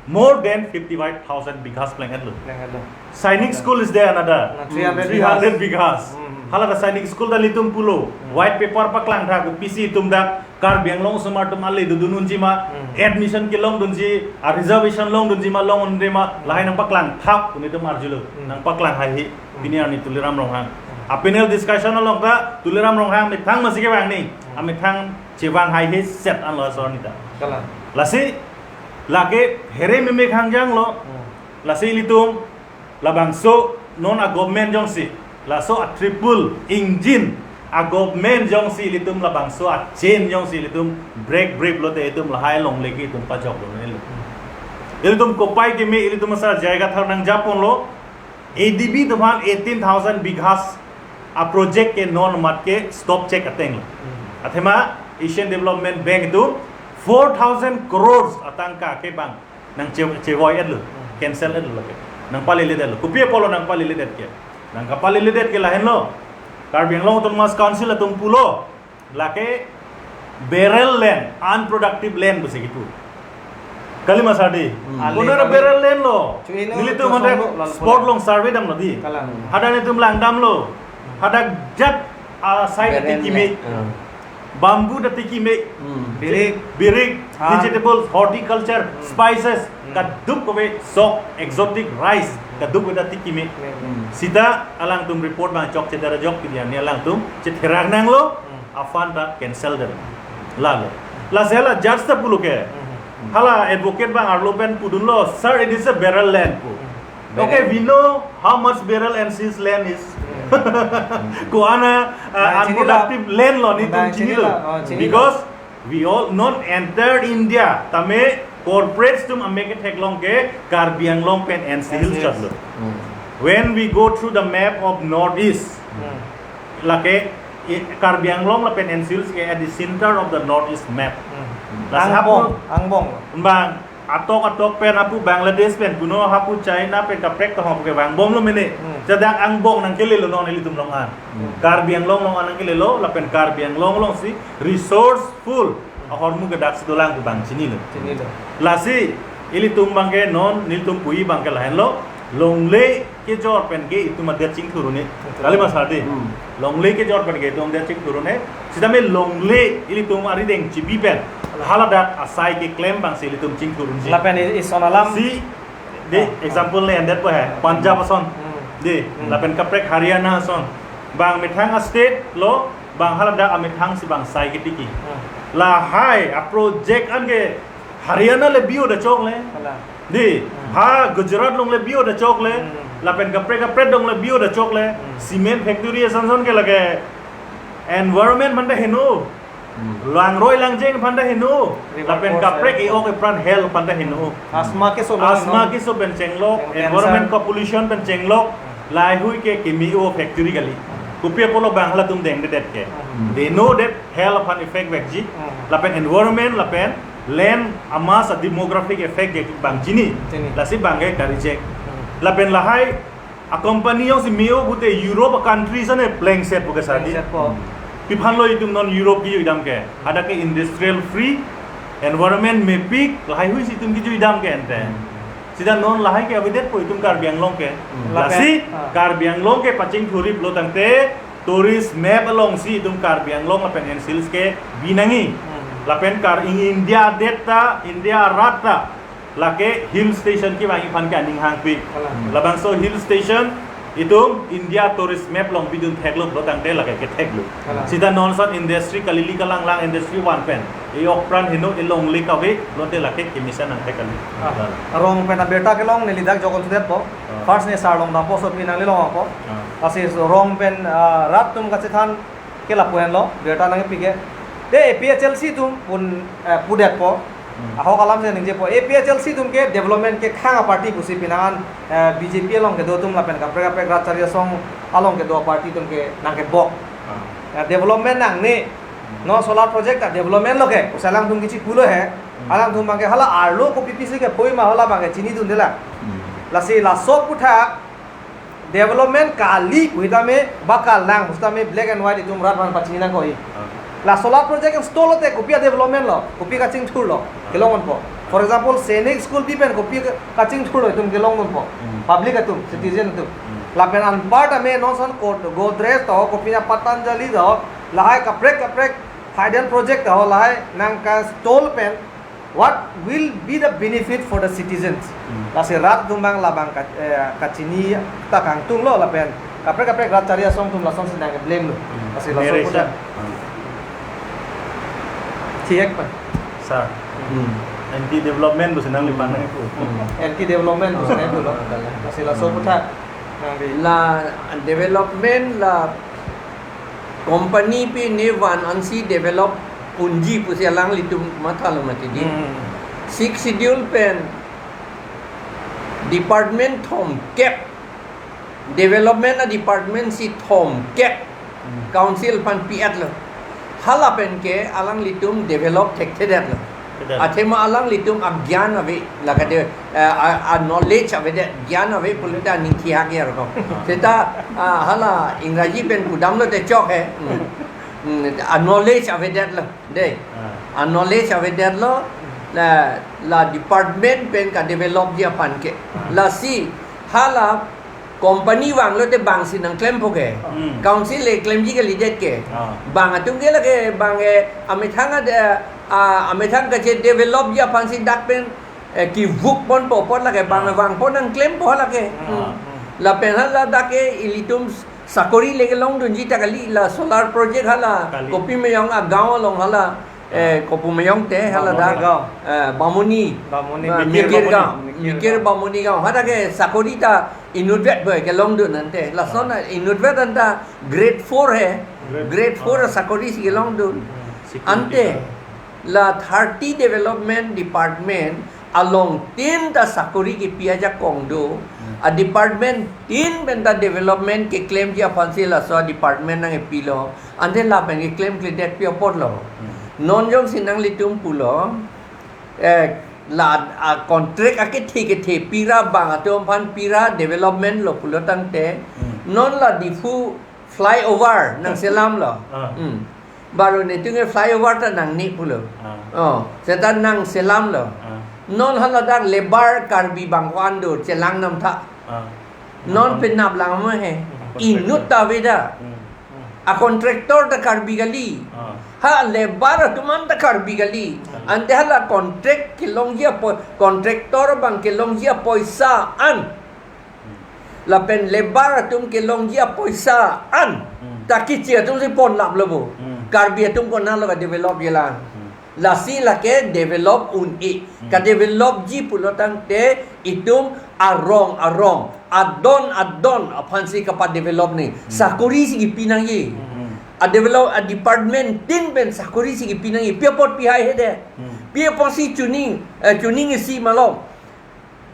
more than fifty-five thousand bighas plenghetlo. Plenghetlo. Sainik Okay. School is there another. Na three hundred three hundred bighas. Hmm. Hala ta Sainik School ta ilitum pulo. Hmm. White paper paklang tha kopisi itum dak Karbi Anglong osomar atum ale dodun unji ma, Hmm. admission kelong dunji, a-reservation long dunji ma, long unde ma, Hmm. lahai nangpaklang thap pu netum arjulo. Hmm. Nangpaklang haihe, Hmm. pini arni Tuliram Ronghang. Hmm. A-panel discussion along ta Tuliram Ronghang methang masi kevang ni, Hmm. amethang chevang haihe set anlo asor nita. Kalang. Lasi, lake here meme khangjanglo, Hmm. lasi ilitum, labangso non a-government jongsi, laso a-triple engine a-government jongsi ilitum labangso a-chain jongsi ilitum break break lote itum lahai alongle ke itum pajokdun nelo. Ilitum kopai keme ilitum asar jaiga thar nangjaponlo, A D B atum aphan eighteen thousand bighas a-project ke non mat ke stop check atenglo. Hmm. Athema Asian Development Bank atum four thousand crores atangka ke bang nang che-, chevoi etlo, Hmm. cancel etlo lake. Nangpaleledetlo. Kopi apotlo nangpaleledetke? Nangkapaleledetke lahenlo. Karbi Anglong Autonomous Council atum pulo, lake barren land, unproductive land pusi kipu. Kali ma sir dei. Hmm. Kona ra Ale, barren land lo. Chu ino Nelitum tu hadak songlo, lalu spot pula. Along survey damlo dei. Kalang. Hadak netum langdamlo. Hadak jat, ah, side Barren atiki me. Land. Hmm. Bamboo ta tiki me. Hmm. Birik. Birik, Than. Vegetables, horticulture, Hmm. spices, Hmm. kadokave sok, exotic rice, kadokave ta tiki me. Hmm. Sita alangtum report bang chokche dara jok pidi ani alangtum chetherak nanglo, Hmm. a-fund ta cancel det. Lalo. Lasi hala judge ta pulo ke. Hmm. Hala advocate bang arlo pen pudunlo, "Sir, it is a barren land," pu. Hmm. Okay, Barren. We know how much barren N C Hills land is. Hmm. Ko-an a, uh, Bang chinilo. Unproductive land lo, netum Bang chinilo. Chinilo. Oh, chinilo. Because we all, non entire India, tame corporates atum amek ketheklong ke Karbi Anglong pen N C Hills N C Hills. Chotlo. Hmm. When we go through the map of Northeast, Hmm. lake, i, Karbi Anglong lapen N C Hills ke at the center of the Northeast map. Hmm. Lasi Angbong, hapu angbong. Bang, atok atok pen hapu Bangladesh pen, kuno hapu China pen kaprek tohong ke vangbomlo mene. Hmm. Sedang angbong nangkelelo non ilitum along an. Hmm. Karbi Anglong along an nangkelelo, lapen Karbi Anglong alongsi resourceful ahormu kedaksi dolang pu bang chinilo. Chinilo. Lasi, ilitum abangke non, nelitum puji abangke lahenlo. Longle kejor pen ke itum adet chingthur un-e. Kali ma sir di. Hmm. Longle kejor pen ke itum adet chingthur un-e. Sitame longle ilitum arideng chibi pen haladak asai keklem abangsi ilitum chingthur unji. Lapen i-, ison alam. Si, di, ah, example le endet po he. Punjab ason. Hmm. Di, hmm, lapen kaprek Haryana ason. Bang methang a-state lo, bang haladak amethang si bang sai ketiki. Hmm. Lahai a-project an ke Haryana le bi-o da chokle. Hala. Di, hmm, ha Gujarat along le bi-o da chokle. Hmm. Lapen kaprek kaprek along le bi-o da chokle. Hmm. Cement factory ason son ke lake environment aphan ta heno. Hmm. Langroi langjeng aphan ta heno. River lapen coast, kaprek river e-ok coast, epran health aphan ta heno. Asthma keso lo, asthma no? Keso pen chenglok, cancer, environment ka pollution pen chenglok. Lahaihui ke keme-o factory kali. Kopi apotlo bang halatum dengdedet ke. Hmm. They know that health aphan effect vekji. Hmm. Lapen environment, lapen land, amas a-demographic effect ke bang chini. Chini. Lasi bang ke ka-reject. Hmm. Lapen lahai a-company jongsi me-o pute Europe a-country sane plengset pu ke sir di. Plengset po. Pi aphanlo itum non Europe kejui dam ke? Hadak ke industrial free, environment mepik, lahaihui si itum kejui dam ke ante. Hmm. Sita non lahai ke avedet po itum Karbi Anglong ke. Hmm. Lasi, lapen, ah, Karbi Anglong ke pachingthurji pulo tangte tourist map alongsi itum Karbi Anglong lapen N C Hills ke bi nangji. Hmm. Lapen kar-, in India adet ta, India arat ta, lake hill station kevangji aphan ke aning hangpik. Kalang. Hmm. Labangso hill station itum India tourist map along bidun theklo pulo tangte lake ketheklo. Kalang. Sita non ason industry kalili kalanglang industry van pen e-ok pran heno, e-longle kave, lote lake kemesen nangthek kali. Ah. Kalang. Rong pen abirta kelong neli dak jokon sudet po. Ah. First ne sir along dampo, so pi nangli long ako. Ah. Lasi rong pen, ah, rat atum kachethan ke lapu henlo, birta nangpi ke. De A P H L C atum pun, eh, pudet po. Hmm. Ahok alam si ningje po. A P H L C atum ke development ke khang a-party pusi penang an, eh, B J P along kedo atum lapen kaprek kaprek rat chari asong along kedo a-party atum ke nangkebok. Ah. Ya, development nangne. Hmm. Non solar project ta development lo ke. Usalang atum kichi pulo he. Hmm. Alangtum abang ke hala arlo kopi pisi ke poi ma hala abang ke chinidunde lang. Hmm. Lasi laso aputhak development kali pu sitame ba kalang pu sitame black and white itum rat aphan pachini nangkok. Ah. La solar project install lote kopi a-development lo, kopi kachingthur lo, kelong unpo. For example, Sainik School pi pen kopi ka-, kachingthur lo itum kelong unpo. Hmm. Public atum, citizen atum. Hmm. Lapen anparta me non ason ko Godrej to, kopi na Patanjali to, lahai kaprek kaprek hidden project to, lahai nangka-install pen, what will be the benefit for the citizens? Hmm. Lasi rat atum abang labang ka, eh, kachini ta kangtung lo lapen kaprek kaprek rat chari asong atum lasonsi nangke-blame lo. Hmm. Lasi laso narration puta. Hmm. Thiek pa. Sir. Hmm. Anti development pusi nangli panang ipu. Hmm. Anti development pusi nangpu lo. Lasi laso puta. Nangli. La development la company pi ne van ansi develop unji pusi alanglitum mathalo mati di. Hmm. Sixth Schedule pen department thomkep, development a-department si thomkep, hmm, council aphan pi-etlo. Hala pen ke alanglitum develop thekthedetlo. Thedet. Athema alanglitum agyan ave, lake de, eh, a, a-knowledge avedet, gyan ave pulote aning thihak ya ko. Ah. Seta, ah, hala Ingraji pen pudamlo te chok he. Hmm. Hmm, a-knowledge avedetlo, de. Ah. A-knowledge avedetlo, la, la department pen ka-developji aphan ke. Ah. Lasi, hala company vanglote bangsi nangklempo ke. Hmm. Council le klemji kalidet ke. Ah. Bang atum ke lake bang, eh, amethang ad-, eh, ah, amethang kache-developji aphansi dak pen, eh, kevuk ponpo apot lake bang, ah, vangpo nangklempo lake. Hmm. Ah. Lapen hala dak ke ilitum sakori le kelongdunji ta kali, la solar project hala. Kali. Kopi meyong agaon along hala. Eh, kopi meyong te hala Bamuni da. Gaon. Eh, Bamuni. Bamuni, ah, Mikir Mikir Bamuni. Gaon. Mikir Bamuni Gaon. Hadak ke sakori ta inutvet boi kelongdun ante. Lason, ah, inutvet anta grade four he. Grade, grade four, ah, sakori si kelongdun. Hmm. Security ante guard. La thirty development department along tin ta sakori kepi ajakong do. Hmm. A-department tin pen ta development keklemji aphansi laso department nangkepilo. Ante lapen keklemkledet pi apotlo. Hmm. Non jongsi nanglitum pulo, eh, la, ah, contract akethe kethe pira bang atum aphan pira development lo pulo tangte. Hmm. Non la Diphu flyover nangselamlo. Ah. Hmm. Baru netum ke flyover ta nangne pulo. Ah. Oh, seta nangselamlo. Ah. Non haladak labour Karbi bang ko-an do chelang namtha. Ah. Non penap lang mo he. Inut ta veda. Hmm. A contractor ta Karbi kali. Ah. Ha labour atum an ta Karbi kali. Hmm. Ante hala contract kelongji apo-, contractor abang kelongji apoisa an. Hmm. Lapen labour atum kelongji apoisa an. Hmm. Ta keche atum si ponlaplo bo. Hmm. Karbi atum konatlo ka develop jelang. Hmm. Lasi lake develop un-e. Hmm. Ka developji pulo tangte itum arong arong, adon adon aphansi kapa develop ni. Hmm. Sakori si kipi nangji. Hmm. A develop, a department tin pen sakori si kipi nangji. Pi apot pihai hede. Hmm. Pi apotsi chuning, eh, chuning isi malom.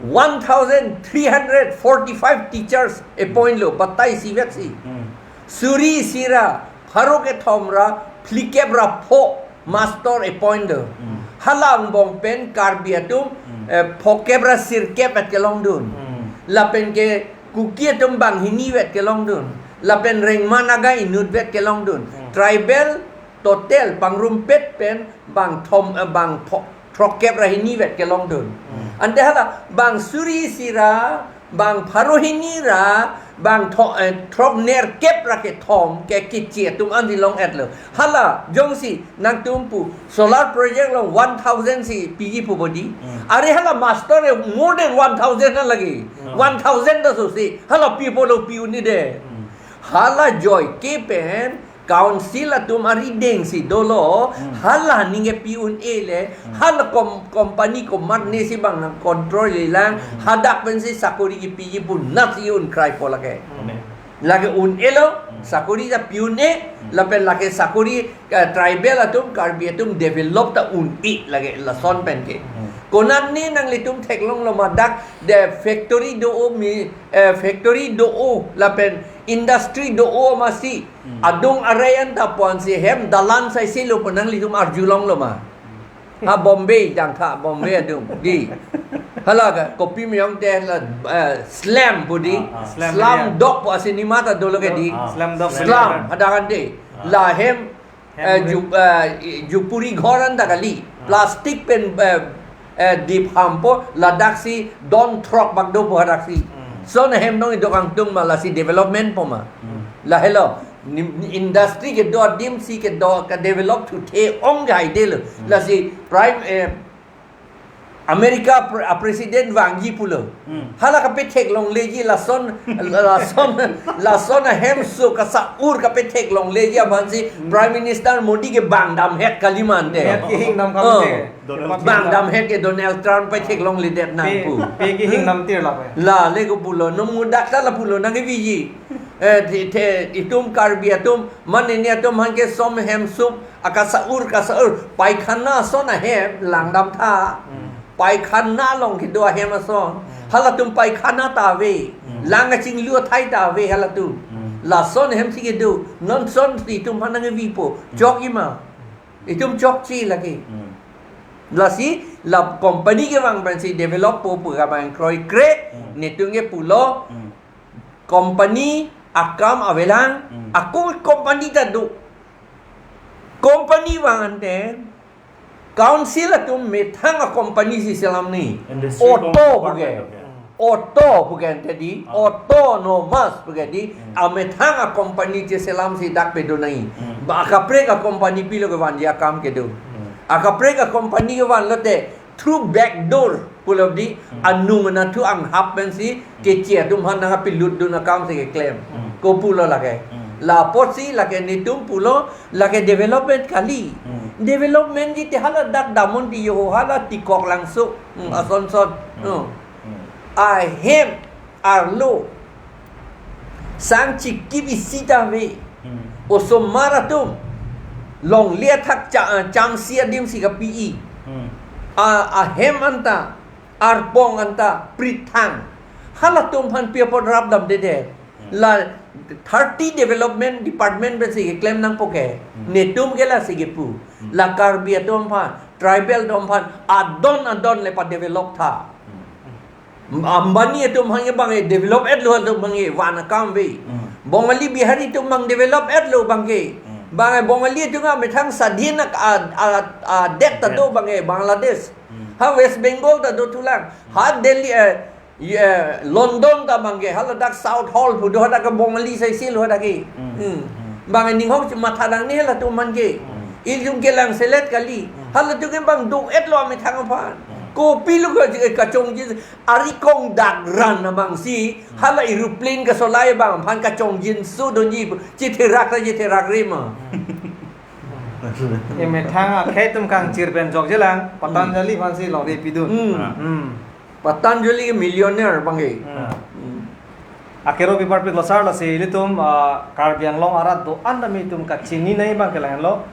One thousand three hundred forty-five teachers appoint lo, batai isivet si. Hmm. Suri isi ra, pharo kethom ra, phlikep ra pho master appoint lo. Hmm. Hala angbong pen Karbi atum, Hmm. eh, phokep ra sirkep vet kelongdun. Hmm. Lapen ke Kuki atum banghini vet kelongdun. Lapen Rengma Naga inut vet kelongdun. Hmm. Tribal total pangrumpet pen bangthom, eh, bang pho-, throkkep ra hini vet kelongdun. Hmm. Ante hala bang suri isi ra, bang pharo hini ra, bang tho-, eh, throknerkep ra kethom ke keche atum ansi long-etlo. Hala jongsi nangtum pu solar project along one thousand si piji pu bodi. Hmm. Are hala master e more than one thousand na lagi. Hmm. One thousand ta so si. Hala pi apotlo pi un-e de. Hmm. Hala joike pen council atum arideng si dolo, Hmm. hala ningke pi un-e le, Hmm. hala kom-, company komatne si bang nang control le lang, Hmm. hadak pensi sakori kipiji pu nasi un-e kraipo lake. Hmm. Lake un-elo, Hmm. sakori ta pi un-e, Hmm. lapen lake sakori, eh, tribal atum, Karbi atum develop ta un-e lake lason pen ke. Hmm. Konatne nanglitum theklonglo ma dak de factory do-o mi, eh, factory do-o lapen industry do-o masi Hmm. adung arai anta ponsi hem dalan saisi lo pu nanglitum arjulonglo ma. Ha Bombay jangtha Bombay adung di. Hala ka kopi meyong te la, eh, slum pu di. Ah, ah. Slum Slum area. Dog pu asinema ta dolo ke di. Ah, Slumdog Slum Millionaire. Hadak ante. Ah. La hem, Hem eh, ri- ju-, eh, jupuri ghor anta kali. Ah. Plastic pen, eh, eh, dip hampo ladak si don throk bak do pu hadak si. Hmm. Son hem dong idok angtung ma lasi development po ma. Hmm. Lahelo. Nim-, industry kedo adim si kedo ka develop thuthe ong ke haidelo. Hmm. Lasi prime, eh, America pre-, a president vangji pulo. Hmm. Hala kapetheklongleji lason, lason, lason ahem so kasa-ur kapetheklongleji aphansi Hmm. Prime Minister Modi ke bang damhet kali mante. Het kehing dam Oh. kali te. Donald Trump. Bang damhet ke Donald Trump petheklongledet nang Pe, pu. Pe kehing dam tir la pe. La le ko pulo, nung mudak ta la pulo nang keviji. Eh, the, the, itum Karbi atum, mane ni atum aphan ke som hem sup, akasa-ur, kasa-ur, paikhana son ahem, langdam tha. Hmm. Paikhana along kedo ahem ason. Hmm. Halatum paikhana ta ave. Hmm. Lang kachinglu athai ta ave halatum. Hmm. Lason hem si kedo. Non son si itum aphan nangkevipo. Hmm. Chokji ma. Itum chokche lake. Hmm. Lasi, la company kevang pensi develop po pu kabang kroikre, Hmm. netum ke pulo, Hmm. company akam avelang, Hmm. ako company ta do. Company vang ante, council atum methang a company si selam ni. Industry Auto kong- puke. Okay. Auto puke ante di, Ah. autonomous puke di, Hmm. amethang a company cheselam si dak pedo nai. Hmm. Ba akaprek a company pilo kevanji akam kedo. Hmm. Akaprek a company kevan lote, through back door pulo di, Hmm. anung anatthu anghap pensi, Hmm. keche atum aphan nangpilutdun akam si keklem. Hmm. Ko pulo lake. Hmm. La apotsi lake netum pulo, lake development kali. Hmm. Development ji te hala dak damon di yo hala Tikok Langso. Hmm, Hmm. ason son. Hmm. Hmm. Hmm. Ahem arlo sang chikip isi ta ave. Hmm. Osomar atum longle athak cha-, chamsi adim si kapi-i. Hmm. A, ahem anta, arpong anta, prithang. Halatum aphan pi apot rap damdedet. Hmm. La thirty development department pensi keklem nangpo ke. Hmm. Netum ke lasi kepu. Hmm. La Karbi atum aphan, tribal atum aphan, adon adon le pa develop tha. Hmm. Ambani atum aphan ke bang e develop-etlo atum aphan ke van akam ave. Hmm. Bongali Bihari atum bang develop-etlo bang ke. Hmm. Bang e Bongali atum amethang sadhin ak-, a, a, a, det ta do Adet. bang e Bangladesh. Hmm. Ha West Bengal ta do thulang. Ha Hmm. Delhi, eh, Ye, London ta abang ke, haladak Southall pu do, hadak ke Bongali sai si lo hadak ke. Hmm. Hmm. Hmm. Abang ning hok matha dang ni halatum abang ke. Hmm. Ilitum kelang selet kali. Hmm. Halatum ke abang do-et lo amethang aphan. Hmm. Kopilo ke kachongjin, ari kong dak ran abang si, hmm, hala aeroplane kasolai abang aphan kachongjinso doji, chetherak ta chetherak re ma. Hmm. Emethang akhei atum kangchir pen jokjelang, Patanjali aphan si longri pidun. Hmm. Ah. Hmm. Patanjali ke millionaire abang ke. Hmm. Ah. Hmm. Akero pipar pik lo sar lasi ilitum, ah, Karbi Anglong arat do-an tame itum kachini nai abang ke lahenlo.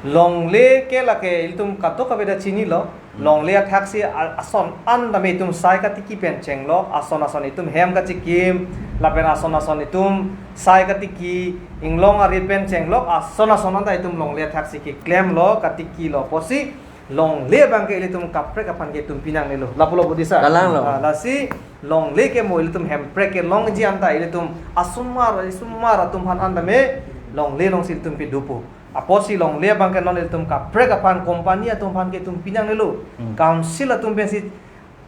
Longle ke lake ilitum kadokave ta chinilo. Hmm. Longle athak si a-, ason an tame itum sai katiki pen chenglok, ason ason itum hem kachikim, lapen ason ason itum sai katiki, inglong arit pen chenglok, ason ason anta itum longle athak si keklemlo, katikilo. Apotsi longle abang ke ilitum kaprek aphan ke itum pinangnelo. Lapulo budisa. Kalanglo. Ah, lasi longle ke mo ilitum hemprek kelongji anta ilitum asomar, asomar atum aphan an tame longle along si ilitum pidupo. Apotsi longle abang ke non ilitum kaprek aphan company atum aphan ke itum pinangnelo. Hmm. Council atum pensi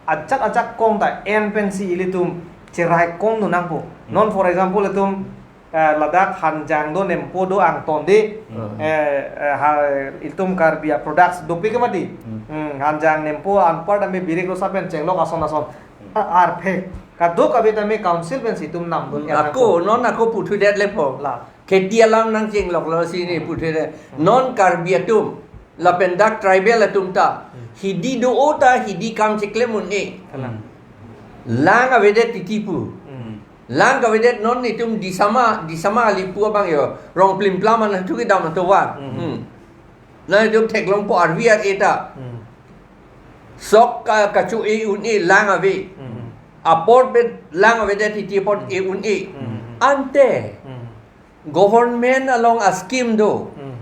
ajak ajak kong ta en pensi ilitum cherai kongdun nangpo. Hmm. Non for example itum, eh, ladak Hanjang do, Nempo do, Angton de. Hmm. Eh, eh, ha, ilitum Karbi a products dopik ke mati. Hmm. Hmm, Hanjang, Nempo anpar tame birik rosa pen chenglok ason ason. Hmm. A-, arphek. Kadokave tame council pensi itum namdun. Hmm, ya ako, nangpo. Non ako puthudet lepo. La. Kheti alam nangchengloklo si ne puthudet. Hmm. Non Karbi atum, lapen dak tribal atum ta, hmm, hidi do-o ta hidi kam cheklem un-e. Kalang. Lang avedet titi pu. Hmm. Lang kavedet non itum Disama, Disama ali pu abang yo, rong plimplam an thu kedam atovar. Hmm. Hmm. Na itum theklongpo arvi ar-e ta. Hmm. Sok ka, kacho-e un-e lang ave. Hmm. Apor pen lang avedet titi apor, hmm, e un-e. Hmm. Ante. Hmm. Government along a scheme do. Hmm.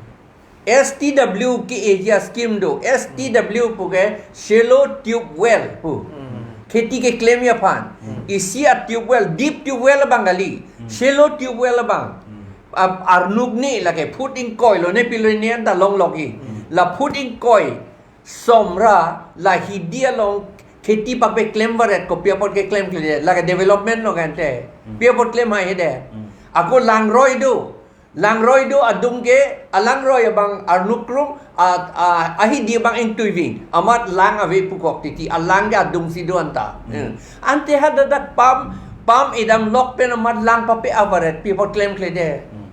S T W ke-eji a scheme do. S T W pu ke shallow tube well pu. Hmm. Kheti keklemji aphan. Hmm. Isi a tube well, deep tube well abang kali. Hmm. Shallow tube well abang. Hmm. A-, arnuk ne lake foot ingkoi lo ne pilo ne anta longlokji. Hmm. La foot ingkoi somra la hidi along kheti pape klem varet, kopi apot keklem kle, lake development lo kan te. Hmm. Pi apot klem hai hede. Hmm. Ako langroi do. Langroi do adung ke, alangroi abang arnuk krung, a, a, ahidi abang ingtuiving. Amat lang ave pukok titi, alang ke adung si do anta. Hmm. Hmm. Ante hadak dak pam, pam edam lok pen amat lang pape avaret, pi apot klem kle de. Hmm.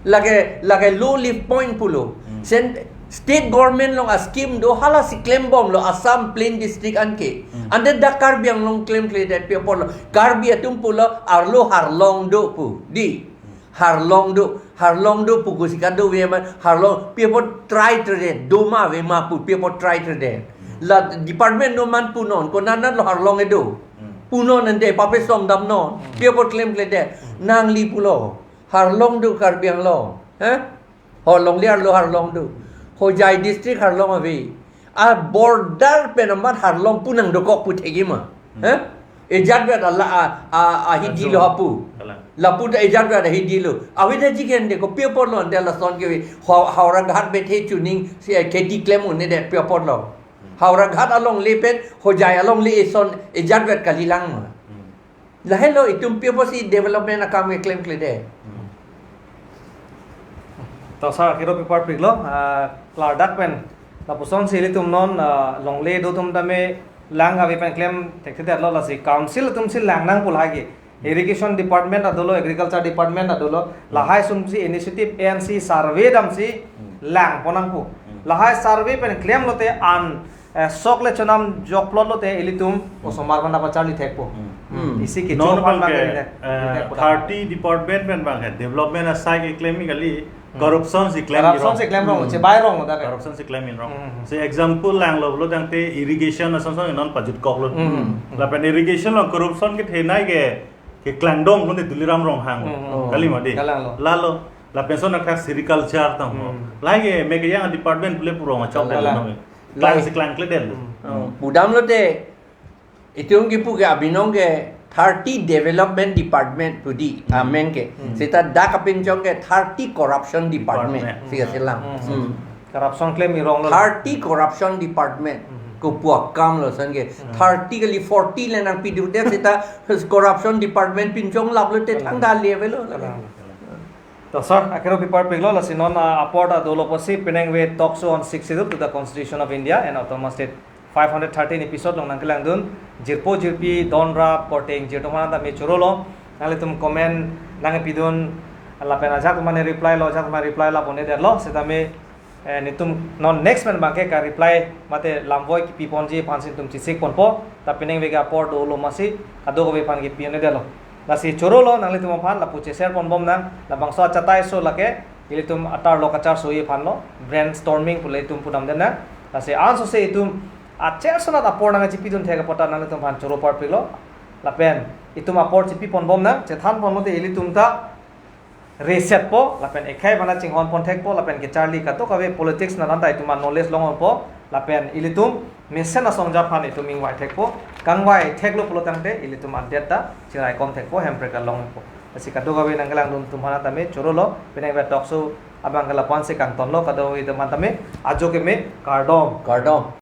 Lake, lake low lift point pulo. Hmm. Sen-, state government along a scheme do, hala si klembomlo Assam Plain District anke. Hmm. Ante dak Karbi Anglong klem kle det pi apotlo. Karbi atum pulo arlo harlong do pu. Di. Hmm. Harlong do, harlong do pu kusi kado ve ma harlong pi apot try tre det, do ma ave ma pu pi apot try tre det. Hmm. La department do man punon, konat natlo harlong kedo. Hmm. Punon ante pape som damnon, hmm, pi apot klem kle det. Hmm. Nangli pulo. Harlong do Karbi Anglong. Ha? Ho longle arlo harlong do. Hojai district harlong ave. A border pen amat harlong pu nangdokok pu thekji ma. Hmm. Ha? Ejat vet ala a, a, ahidi lo hapu. Kalang. Lapu ta ejat vet ahidi lo. Avedetji ke ante kopi apotlo ante lason ke ave. Hau-, Howraghat bethe chuning si, eh, kheti klem un-e det pi apotlo. Hmm. Howraghat alongle pen Hojai alongle eson ejat vet kalilang ma. Hmm. Lahelo itum pi apotsi development akam keklem kle det. Hmm. To sar kiro pipar piklo, ah, klardak pen. Lapuson si ilitum non, ah, longle do atum tame lang ave pen klem thekthedetlo lasi council atum si lang nangpo lahai ke. Hmm. Irrigation department ta dolo, agriculture department ta dolo. Hmm. Lahai sum si initiative en si survey dam si, hmm, langpon nangpo. Hmm. Lahai survey pen klemlote an eh, sok le chonam jokplot lote ilitum osomar aphan ta pacharli thekpo. Hmm. Hmm. Isi ke non chon aphan abang ke, eh, thekpo ta. Thirty department pen abang ke development asai keklemji kali, hmm, corruption si klem. Corruption si klem rong, hmm, chebai rong ta ke. Corruption si klem rong. Hmm. Si example langlo lo tangte irrigation ason son non pajutkoklo. Hmm. Lapen irrigation along corruption kethenei ke, keklangdong lo ne Tuliram Ronghang. Hmm. Kali ma di. Kalanglo. Lalo, lapen son athak sericulture tang ho. Hmm. Lahai ke me ke yang department pule purong achok. Kalang. Delo nong. Klang si klang kle delo. Hmm. Oh. Pudamlote, itum kipu ke abinong ke thirty development department pu di, hmm, amen ke. Hmm. Seta dak apinchong ke thirty corruption department. Department. Si kasilang. Hmm. Hmm. Corruption klem irong lo. Thirty corruption department. Hmm. Kopuakam lo ason ke. Hmm. Thirty kali forty le nangpidudet seta corruption department pinchonglaplo te. Kalang. Thangta le avelo. Kalang. To sir, akero pi parpiklo, lasi non, ah, apor ta dolo pusi penang ave talk show on Sixth Schedule to the Constitution of India and Autonomous State five hundred thirteen episode along nangkelangdun jirpo jirpi don ra porting jirpo atum tame chorolo, nanglitum comment nangpidun lapen ajahak atum aphan reply lo, ajahak atum aphan reply lapu-un-edetlo, setame, eh, nelitum non next pen abangke ka reply mate lamvoi kipi ponji aphansi nelitum chesik ponpo, ta penang ave ke apor dolo amatsi kadokave aphan kipi-un-edetlo. Lasi chorolo nanglitum aphan lapu che-share ponbom nang, labangso achatai aso lake ilitum atarlo kacharso aphanlo, brainstorming pu ilitum pudamde nang. Lasi ansose itum acher asonat apor nangchipidun thek apot ta nanglitum aphan choro parpiklo. Lapen itum apor chipi ponbom nang, chethan pon mate ilitum ta reset po, lapen ekhei aphan ta chinghon pon thekpo, lapen kacharli kadokave politics nang anta itum a-knowledge longpo, lapen ilitum mesen asongja aphan itum ingvai thekpo, kangvai theklo pulo tangte ilitum adet ta chiraikom thekpo, hemprek ta longpo. Lasi kadokave nangkelangdun atum aphan tame chorolo, penang ave talk show abangke lapu-ansi kangtonlo, kadokave atum aphan tame ajo keme, kardom. Kardom.